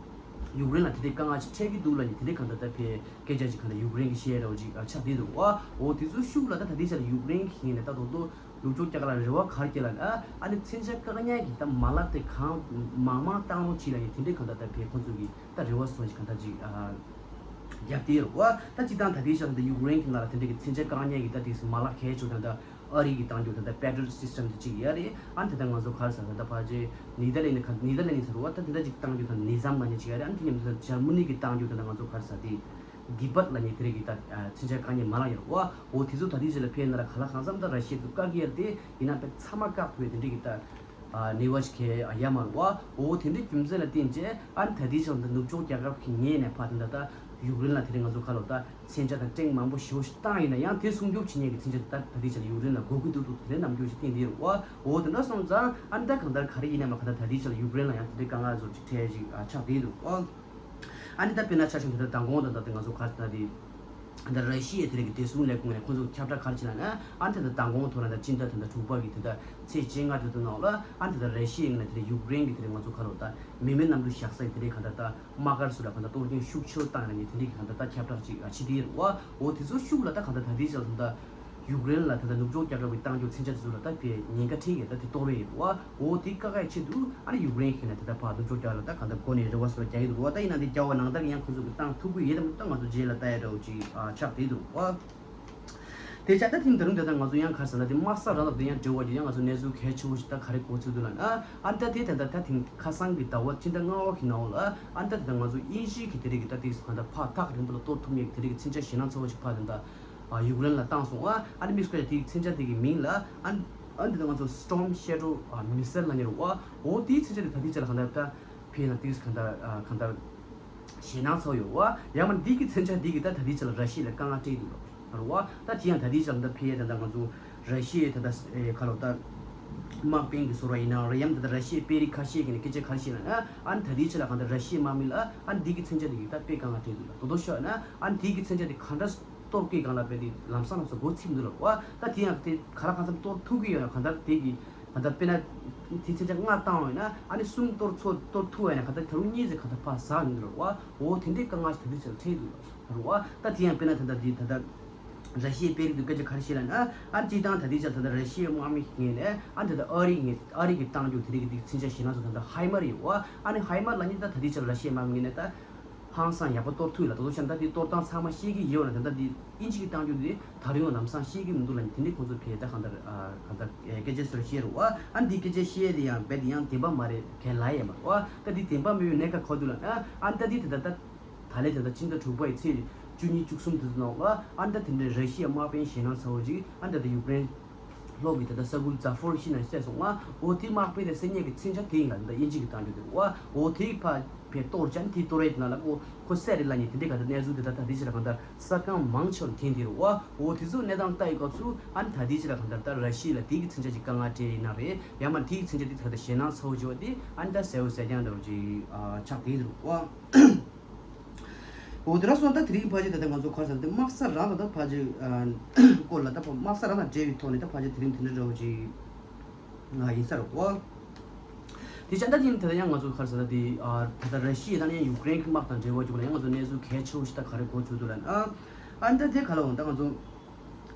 ཡུཀ་རེན་ལ་དེ་འདྲའི་དཀའ་ངལ་ཅིག་འཕྲད་ཀྱི་འདུག་ལབ་ནས་དེ་འདྲའི་གང་ལྟར་ད་ཕའི་སྐད་ཆ་ཅིག་གང་ལྟར་ཡུཀ་རེན་གྱིས་བཤད་འདྲ་བོ་ཅིག་ཨ་ཆགས་བསྡད་འདུག་བ། འོ་དེ་ཚོ་ཤུགས་ལ་ད་ད་ལྟའི་ཆར་ཡུཀ་རེན་གྱི་ངོས་ནས་ད་དོ་དོ་ནུབ་ཕྱོགས་རྒྱལ་ཁབ་ལ་རེ་བ་ག་རེ་བསྐྱེད་ལབ་ན། ཨ་ནི་མཚོན་ཆ་བཀག་ཉར་གྱི་ད་མ་ལག་དེ་གང་མང་མང་བཏང་རོགས་གྱིས་ལབ་ནས་དེ་འདྲའི་གང་ལྟར་ད་ཕའི་ཁོ་ཚོ་གི་ད་རེ་བ་སོགས་ཅིག་གང་ལྟར་ཅིག་ཨ་རྒྱབ་བསྡད་ཡོད་རེད་བ། ད་སྤྱིར་བཏང་ད་ལྟའི་ཆར་ད་ཡུཀ་རེན་གྱི་ནང་ལ་དེ་འདྲའི་གི་མཚོན་ཆ་བཀག་ཉར་གྱི་ད་དེ་མ་ལག་གལ་ཆེ་ད་ད། ཨ་རི་གིས་བཏང་རྒྱུ་ད་ལྟ་པེ་ཊི་རི་ཡོཊ་སི་སི་ཊམ་དེ་གཅིག་ཡོད་རེད། ཨ་ནི་དེ་ལྟར་ང་ཚོ་ག་རེ་ཟེར་ད་ལྟ་ཕལ་ཆེར་ནེ་དར་ལེན་ཌི་ག་ནེ་དར་ལེན་ཌི་ཟེར་བ་ད་དེ་འདྲ་ཅིག་བཏང་རྒྱུ་ད་ནི་ཛམ་མ་ཉེ་ཅིག་ཡོད་རེད། ཨ་ནི་དེ་མཉམ་དུ་ད་འཇར་མ་ནི་གིས་བཏང་རྒྱུ་ད་ལྟ་ང་ཚོ་ག་རེ་ཟེར་དེ་ གི་བད་ལབ་མཁན་དེ་རིགས་ཀྱི་ད་མཚོན་ཆ་བཀག་མཁན་མ་ལངས་ཡོད་རེད་བ། འོ་དེ་ཚོ་ད་ལྟའི་ཆ་ལ་ཕེབས་ན་ལ་ག་ལ་གང་འཚམ་ད་ར་ཤི་ཡ་ཚོ་བཀག་གི་ཡོད་རེད་དེ། ཡིན་ན་ཕེབས་ཚང་མ་བཀག་ཐུབ་ཡ་དེ་འདྲས་ཀྱི་ད་ནི་བ་ཞིག་གས་ཡ་མ་རེད་བ། འོ་དེ་འདྲའི་རྒྱུ་མཚན་ལ་བརྟེན་བྱས་ཨ་ནི་ད་ལྟའི་ཆ་ལ་ད་ནུབ་ཕྱོགས་རྒྱལ་ཁབ་ཀྱི་ངོས་ནས་ཕར་ད་ད་ད་ཡུཀ་རེན་ལ་དེ་རིང་ང་ཚོ་ཁ་ལོ་ད་མཚོན་ཆ་དང་ཊེང་མང་པོ་ཞེ་པོ་ཞིག་བཏང་ཡིན་ན་ཡང་དེ་སྲུང་སྐྱོབ་བྱེད་མཁན་གྱི་མཚོན་ཆ་དེ་ད་ད་ལྟའི་ཆ་ལ་ཡུཀ་རེན་ལ་དགོས་ཀྱི་འདུག་འདུག་དེ་འདྲའི་རྣམ་འགྱུར་ཞིག་བསྟན་དེ་རེད་བ། འོ་དེ་འདྲ་སོང་ཙང་ཨ་ནི་ད་གང་ལྟར་ག་རེ་ཡིན་ན་མ་གང་ལྟར་ད་ལྟའི་ཆ་ལ་ཡུཀ་རེན་ལ་ཡང་དེ་འདྲའི་དཀའ་ངལ་བཟོ་ཅིག་འཕྲད་ཅིག་ཆགས་བསྡད་འདུག་བ། ཨ་ནི་ད་དཔེར་ན་ཆ་བཞག་ན་ད་ལྟ་མདང་དགོང་ད་ལྟ་ང་ཚོ་ག་རེ་ཟེར་ན་དེ། ད་ལྟ་ར་ཤི་ཡའི་དེ་རིང་གི་བདེ་སྲུང་ལས་ཁུངས་ནས་ཁོང་ཚོ་ཁྱབ་བསྒྲགས་ག་རེ་བྱས་ན་ན་ཨ་ནི་ད་ལྟ་མདང་དགོང་ཐོག་ན་ད་སྤྱི་ཟླ་ད་ལྟ་དྲུག་པ་གི་ད་ལྟ་ཚེས་བཅོ་ལྔ་དེ་ཚོ་ནང་ལ་ཨ་ནི་ད་ལྟ་ར་ཤི་ཡའི་ངོས་ནས་དེ་རིང་ཡུཀ་རེན་གི་དེ་རིང་ང་ཚོ་ག་རེ་ད་མི་མེད་གནམ་གྲུ་བཞག་ས་ཡི་དེ་རིང་ག་ད་ད་དམག་སྒར་ཚོ་ལ་ག་ད་གཏོར་སྐྱོན་ཤུགས་ཆེ་བོ་བཏང་ཡ་ནི་དེ་རིང་གི་ག་ད་ད་ཁྱབ་བསྒྲགས་ཅིག་བྱེད་དེ་ཡོད་རེད་བ། འོ་དེ་ཚོ་ཤུགས་ལ་ད་ག་ད་ད་ལྟའི་ཆར་ད་ལྟ། ཡུཀ་རེན་ལ་ད་ལྟ་ནུབ་ཕྱོགས་རྒྱལ་ཁབ་ཀྱི་བཏང་རྒྱུ་མཚོན་ཆ་དེ་ཚོ་ལ་ད་ཕར་ཉེན་ཁ་འཕྲད་ཀྱི་ད་དེ་གཏོར་བ་ཡིན་རེད་བ། འོ་དེ་བཀག་ཡ་ཆེད་དུ་ཨ་ནི་ཡུཀ་རེན་གྱིས་ནས་ད་ལྟ་ཕར་ནུབ་ཕྱོགས་རྒྱལ་ཁབ་ལ་ད་གང་ལྟར་སྒོ་ནས་རེ་བ་སོགས་རྒྱག་གི་འདུག་རེད་བ། ད་ཡིན་ན་དེ་རྒྱལ་བ་ནང་ལྟར་ཡང་ཁོ་ཚོ་གིས་བཏང་ཐུབ་ཀྱི་ཡོད་དམ་ད་ང་ཚོ་རྗེས་ལ་ལྟ་ཡ་འདྲ་བོ་ཅིག་ཨ་ཆགས་བསྡད་འདུག་རེད་བ། དེ་བྱས་ད་ཐེངས་ད་རུང་དེ་ད་ང་ཚོ་ཡང་ག་རེ་ཟེར་ན་དེ་དམག་ས་རང་དང་དེ་ཡང་འབྲེལ་བ་ཡོད། ཡང་ང་ཚོ་གནས་ཚུལ་གལ་ཆེ་བོ་ཞིག་ད་ག་རེ་གོ་ཚུལ་འདུག་ལབ་ན་ཨ་ནི་ད་དེ་ད་ད་ད་ཐེངས་ཁ་སང་གི་ཟླ་བ་ཕྱི་ཟླ་ལྔ་པ་གི་ནང་ལ་ཨ་ནི་ད་དེ་ད་ང་ཚོ་དབྱིན་ཇི་གི་དེ་རིགས་ཀྱི་ད་དེ་གང་ལྟར་ཕར་ཐག་རིང་པོ་ལ་གཏོར་ཐུབ་མཁན་གྱི་དེ་རིགས་ཀྱི་མཚོན་ཆ་ཞེད་སྣང་ཚ་བོ་ཞིག་ཕར་དེ་ད། ཨ་ཡུཀ་རེན་ལ་བཏང་སོང་བ། ཨ་ནི་དམིགས་བཀར་དེའི་མཚོན་ཆ་དེ་གི་མིང་ལ་ཨ་ནི་ཨ་ནི་དེ་ང་ཚོ་Storm Shadow ཨ་missile ལབ་ནི་རེད་བ། འོ་དེའི་མཚོན་ཆ་དེ་ད་ལྟའི་ཆ་ལ་གང་ལྟར་ད་ཕེ་ན་དེ་གང་ལྟར་ཨ་གང་ལྟར་ཞེད་སྣང་ཚ་བོ་ཡོད་བ། ཡང་མ་འདི་གི་མཚོན་ཆ་དེ་གི་ད་ད་ལྟའི་ཆ་ལ་ར་ཤི་ཡ་ལ་དཀའ་ངལ་སྤྲད་འདུག་རེད་བ། ད་དེ་ཡང་ད་ལྟའི་ཆ་ལ་ད་ཕེ་ད་ད་ང་ཚོ་ར་ཤི་ཡའི་ད་ད་ཨེ་ཁ་ལོ་ད་དམག་དཔོན་གི་ཟུར་བ་ཡིན་ན་རེད། ཡང་ད་ད་ར་ཤི་ཡའི་དཔོན་རིགས་ཁ་ཤས་ཀྱིས་ནི་སྐད་ཆ་ག་རེ་བཤད་ན་ཨ་ནི་ད་ལྟའི་ཆ་ལ་གང་ལྟར་ར་ཤི་ཡའི་དམག་མི་ལ་ཨ་ནི་འདི་གི་མཚོན་ཆ་དེ་གི་ད་དཔེ་དཀའ་ངལ་སྤྲད་འདུག་ལ། དོ་དོ་ཤོད་ན་ཨ་ནི་དེ་གི་མཚོན་ཆ་དེ་ག་འདྲ། གཏོར་སྐྱེལ་སྒང་ལ་རྦད་དེ་ལམ་སང་ལམ་སང་འགོ་ཚུགས་འདུག་ལ་བ། ད་དེ་ཡང་དེ་ག་ལ་གང་འཚམ་གཏོར་ཐུབ་ཀྱི་ཡོད་ན་གང་ལྟར་དེ་གི་གང་ལྟར་དཔེར་ན་དེ་མཚོན་ཆ་ལྔ་བཏང་བ་ཡིན་ན་ཨ་ནི་གསུམ་གཏོར་ཚོ་གཏོར་ཐུབ་པ་ཡིན་ན་གང་ལྟར་ད་རུང་གཉིས་ཟེར་གང་ལྟར་ཕར་ཟག་ཡོང་གི་རེད་བ། འོ་དེ་འདྲའི་དཀའ་ངལ་ཞིག་ད་དུས་ཚོད་ལ་འཕྲད་འདུག་ལ་རེད་བ། ད་དེ་ཡང་དཔེར་ན་ད་ལྟ་དེ་ད་ལྟ་ར་ཤི་ཡའི་དཔོན་རིགས་དུ་སྐད་ཆ་ག་རེ་བཤད་ལ་ན་ཨ་ནི་སྤྱིར་བཏང་ད་དུས་ཚོད་ད་ལྟ་ར་ཤི་ཡའི་དམག་མི་ངོས་ནས་ཨ་ནི་ད་ལྟ་ཨ་རི་ངོས་ཨ་རི་གི་བཏང་རྒྱུ་དེ་རིགས་ཀྱི་དེ་མཚོན་ཆ་ཞེད་སྣང་ཚ་ད་ལྟ་ཧའི་མར་ཡོད་བ། ཨ་ནི་ཧའི་མར་ལབ་མཁན་ད་ད་དུས་ཚོད་ལ་ར་ཤི་ཡའི་དམག་མི་ངོས་ནས་ད། ཧང་སང་ཡག་པོ་གཏོར་ཐུབ་ཡོད་ལ། ད་དུང་བྱས་ན་ད་དེ་གཏོར་སྟངས་ཚང་མ་ཤེས་ཀྱི་ཡོད་ལ། ད་ལྟ་དེ་དབྱིན་ཇི་གི་བཏང་རྒྱུ་དེ་ད་རུང་ཡང་ལམ་སང་ཤེས་ཀྱི་མི་འདུག་ལ། དེ་འདྲའི་ཁོང་ཚོ་ཕེ་ད་གང་ལྟར་གང་ལྟར་སྐད་ཆ་ཟེར་བཤད་རུ་བ། ཨ་འདི་སྐད་ཆ་བཤད་དེ་ཡང་རྦད་དེ་ཡང་བདེན་པ་མ་རེད་ག་ལ་ཡ་མ་རེད་བ། ད་དེ་བདེན་པ་མེད་པའི་གནད་འགག་ག་འདུག་ལ་ན་ཨ་ད་དེ་ད་ད་ད་ད་ལས་ད་ད་ཕྱི་ཟླ་དྲུག་པ་ཡི་ཚེས་བཅུ་གཉིས་བཅུ་གསུམ་དེ་ཚོ་ནང་ལ་ཨ་ད་དེ་འདྲའི་ར་ཤི་ཡའི་དམག་དཔོན་ཞེད་སྣང་ཚ་བོ་ཅིག་ཨ་ད་ད་ཡུཀ་རེན། ལྷོ་གི་ད་ལྟ་ས་ཁུལ་ཛ་ཧྥོ་རི་ཤི་ན་བསད་སོང་ང་། འོ་དེ་དམག་དཔོན་དེ་བསད་མཁན་གྱི་མཚོན་ཆ་དེ་ཡིན་ལ། ད་ལྟ་དབྱིན་ཇི་གི་བཏང་རྒྱུ་དེ་རེད་བ། འོ་དེ་ཕར་ཕེ་གཏོར་ཅན་དེ་གཏོར་རེད་ན་ལ་ཁོ་ཁོ་བསད་རེད་ལ་ཉེ་དེ་འདྲའི་ག་ད་གནས་ཚུལ་དེ་ད་ད་དེ་ཕྱིར་གང་ལྟར་གསར་ཁང་མང་ཆེ་བར་འཐེན་དེ་རེད་བ། འོ་དེ་ཚོ་གནས་སྟངས་ལྟ་ཡི་སྐབས་སུ་ཨ་ནི་ད་དེ་ཕྱིར་གང་ལྟར་ད་ར་ཤི་ཡ་ལ་དེ་གི་མཚོན་ཆ་ཅིག་དཀའ་ངལ་འཕྲད་ཡིན་ན་རེད། ཡང་མ་དེ་གི་མཚོན་ཆ་དེ་ད་ད་ཞེད་སྣང་ཚ་བོ་བྱེད་པ་དེ་ཨ་ནི་ད་གསལ་བོ་གསལ་རྐྱང་འདྲ་བོ་ཅིག་ཨ་ཆགས་དེ་རེད་བ། འོ་དེ་ར་སོང་ད་དེ་རིང་ཕལ་ཆེར་ད་ལྟ་ང་ཚོ་ག་རེ་ཟེར་ན་དེ་དམག་ས་རང་ལ་ད་ཕལ་ཆེར་ཨ་སྐོར་ལ་ད་དམག་ས་རང་དང་འབྲེལ་བའི་ཐོག་ནས་ད་ཕལ་ཆེར་དེ་རིང་དེ་འདྲ་འདྲ་བོ་ཅིག་ང་ཡིན་ས་རེད་བ། དེ་ཅང་ད་དེ་ཡིན་ད་ལྟ་ཡང་ང་ཚོ་ག་རེ་ཟེར་ན་དེ་ཨ་ད་ལྟ་ར་ཤི་ཡ་དང་ཡང་ཡུཀ་རེན་གྱི་དམག་དང་འབྲེལ་བ་བྱུང་ན་ཡང་ང་ཚོ་གནས་ཚུལ་གལ་ཆེ་བོ་ཞིག་ད་ག་རེ་གོ་ཚུལ་འདུག་ལབ་ན་ཨ་ད་དེ་ག་ལ་འོང་ད་ང་ཚོ།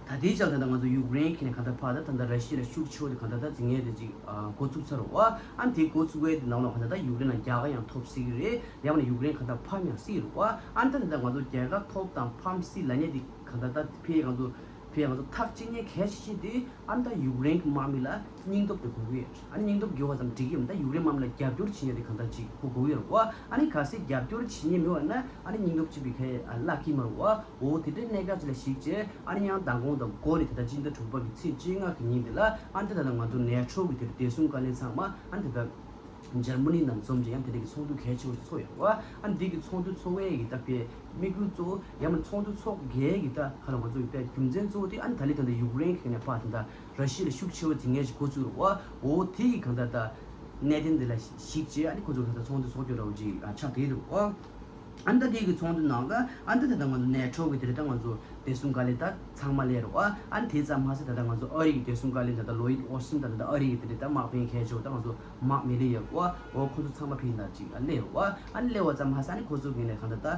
ད་ལྟའི་ཆར་ད་ལྟ་ང་ཚོ་ཡུཀ་རེན་གྱི་ནས་གང་ལྟར་ཕར་ད་ད་ལྟ་ར་ཤི་ཡ་ལ་ཤུགས་ཆེ་བོ་དེ་གང་ལྟར་ད་འཛིང་ངེས་དེ་ཅིག་འགོ་བཙུགས་ཚར་རེད་བ། ཨ་ནི་དེ་འགོ་བཙུགས་པའི་དེ་ནང་ལ་གང་ལྟར་ད་ཡུཀ་རེན་ལ་རྒྱལ་ཁ་ཡང་ཐོབ་སྲིད་ཀྱི་རེད། ཡང་ན་ཡུཀ་རེན་གང་ལྟར་ཕམ་ཡང་སྲིད་རེད་བ། ཨ་ནི་ད་ད་ལྟ་ང་ཚོ་རྒྱལ་ཁ་ཐོབ་དང་ཕམ་སྲིད་ལབ་མཁན་དེ་གང་ལྟར་ད་ཕར་ང་ཚོ་ཕར་ང་ཚོ་ཐག་གཅོད་མཁན་གལ་ཆེ་ཤོས་དེ་ཨ་ནི་ད་ཡུཀ་རེན་གྱི་དམག་མི་ལ་སྙིང་སྟོབས་དེ་དགོས་ཀྱི་ཡོད། ཨ་ནི་སྙིང་སྟོབས་དགོས་པ་ཙམ་འགྲིག་གི་མིན། ད་ཡུཀ་རེན་དམག་མི་ལ་རྒྱབ་སྐྱོར་བྱེད་མཁན་དེ་གང་ལྟར་ཅིག་ཁོ་དགོས་ཀྱི་ཡོད་རེད་བ། ཨ་ནི་གལ་སྲིད་རྒྱབ་སྐྱོར་བྱེད་མཁན་མེད་པ་ན་ཨ་ནི་སྙིང་སྟོབས་གཅིག་པའི་ཁ་ལ་ཁྱི་མ་རེད་བ། འོ་དེ་འདྲའི་གནད་འགག་ཅིག་ལ་གཞིགས་བྱས་ཨ་ནི་ཡང་མདང་དགོང་དང་འགོ་ནས་ད་ལྟ་སྤྱི་ཟླ་དྲུག་པ་གི་ཚེས་བཅོ་ལྔ་གི་ཉིན་དེ་ལ་ཨ་ནི་ད་ལྟ་ང་ཚོ་ནེ་ཊོ་གི་དེར་བདེ་སྲུང་བཀའ་བློན་ཚང་མ་ཨ་ནི་ད་ལྟ་འཇར་མ་ནི་ནང་འཛོམས་ཀྱི་ཡང་དེ་འདྲ་གི་ཚོགས་འདུ་གལ་ཆེ་བོ་ཞིག་ཚོགས་ཡོད་རེད་བ། ཨ་ནི་འདི་གི་ཚོགས་འདུ་ཚོགས་པའི་གི་ད་དཔེ་དམིགས་ཡུལ་གཙོ་བོ་ཡང་མིན་ཚོགས་འདུ་ཚོགས་དགོས་གི་ད་ག་ལ་ང་ཚོ་ཡི་དཔེ་རྒྱུ་མཚན་གཙོ་བོ་དེ་ཨ་ནི་ད་ལྟ་ད་ལྟ་ཡུཀ་རེན་གི་ནས་ཕར་ད་ལྟ་ར་ཤི་ཡ་ལ་ཤུགས་ཆེ་བོ་འཛིང་ངེས་ཞིག་འགོ་བཙུགས་རེད་བ། འོ་དེ་གི་གང་ལྟར་ད་གནད་དོན་འདི་ལ་གཞིགས་བྱས་ཨ་ནི་ཁོ་ཚོ་གི་ད་ལྟ་ཚོགས་འདུ་ཚོགས་རྒྱུ་འདྲ་བོ་ཅིག་ཆགས་བསྡད་འདུག་བ། ཨ་ནི་ད་དེ་གི་ཚོགས་འདུ་ནང་ལ་ཨ་ནི་ད་ད་ལྟ་ང་ཚོ་ནེ་ཊོ་གི་དེ་རེད། ད་ང་ཚོ་བདེ་སྲུང་བཀའ་བློན་ད་ཚང་མ་སླེབས་རེད་བ། ཨ་ནི་དེ་ཙམ་མ་ཟད་ད་ལྟ་ང་ཚོ་ཨ་རི་གི་བདེ་སྲུང་བཀའ་བློན་ད་ལྟ་ལོ་ཡིད་ཨོ་སི་ཊིན་ད་ལྟ་ཨ་རི་གི་དེ་རེད། ད་དམག་དཔོན་གལ་ཆེ་བོ་ད་ང་ཚོ་མརྐ་མི་ལི་ཡོད་རེད་བ། འོ་ཁོ་ཚོ་ཚང་མ་ཕེབས་ན་ཅིག་སླེབས་རེད་བ། ཨ་ནི་སླེབས་པ་ཙམ་མ་ཟད་ཨ་ནི་ཁོ་ཚོ་གི་ནས་གང་ལྟར་ད།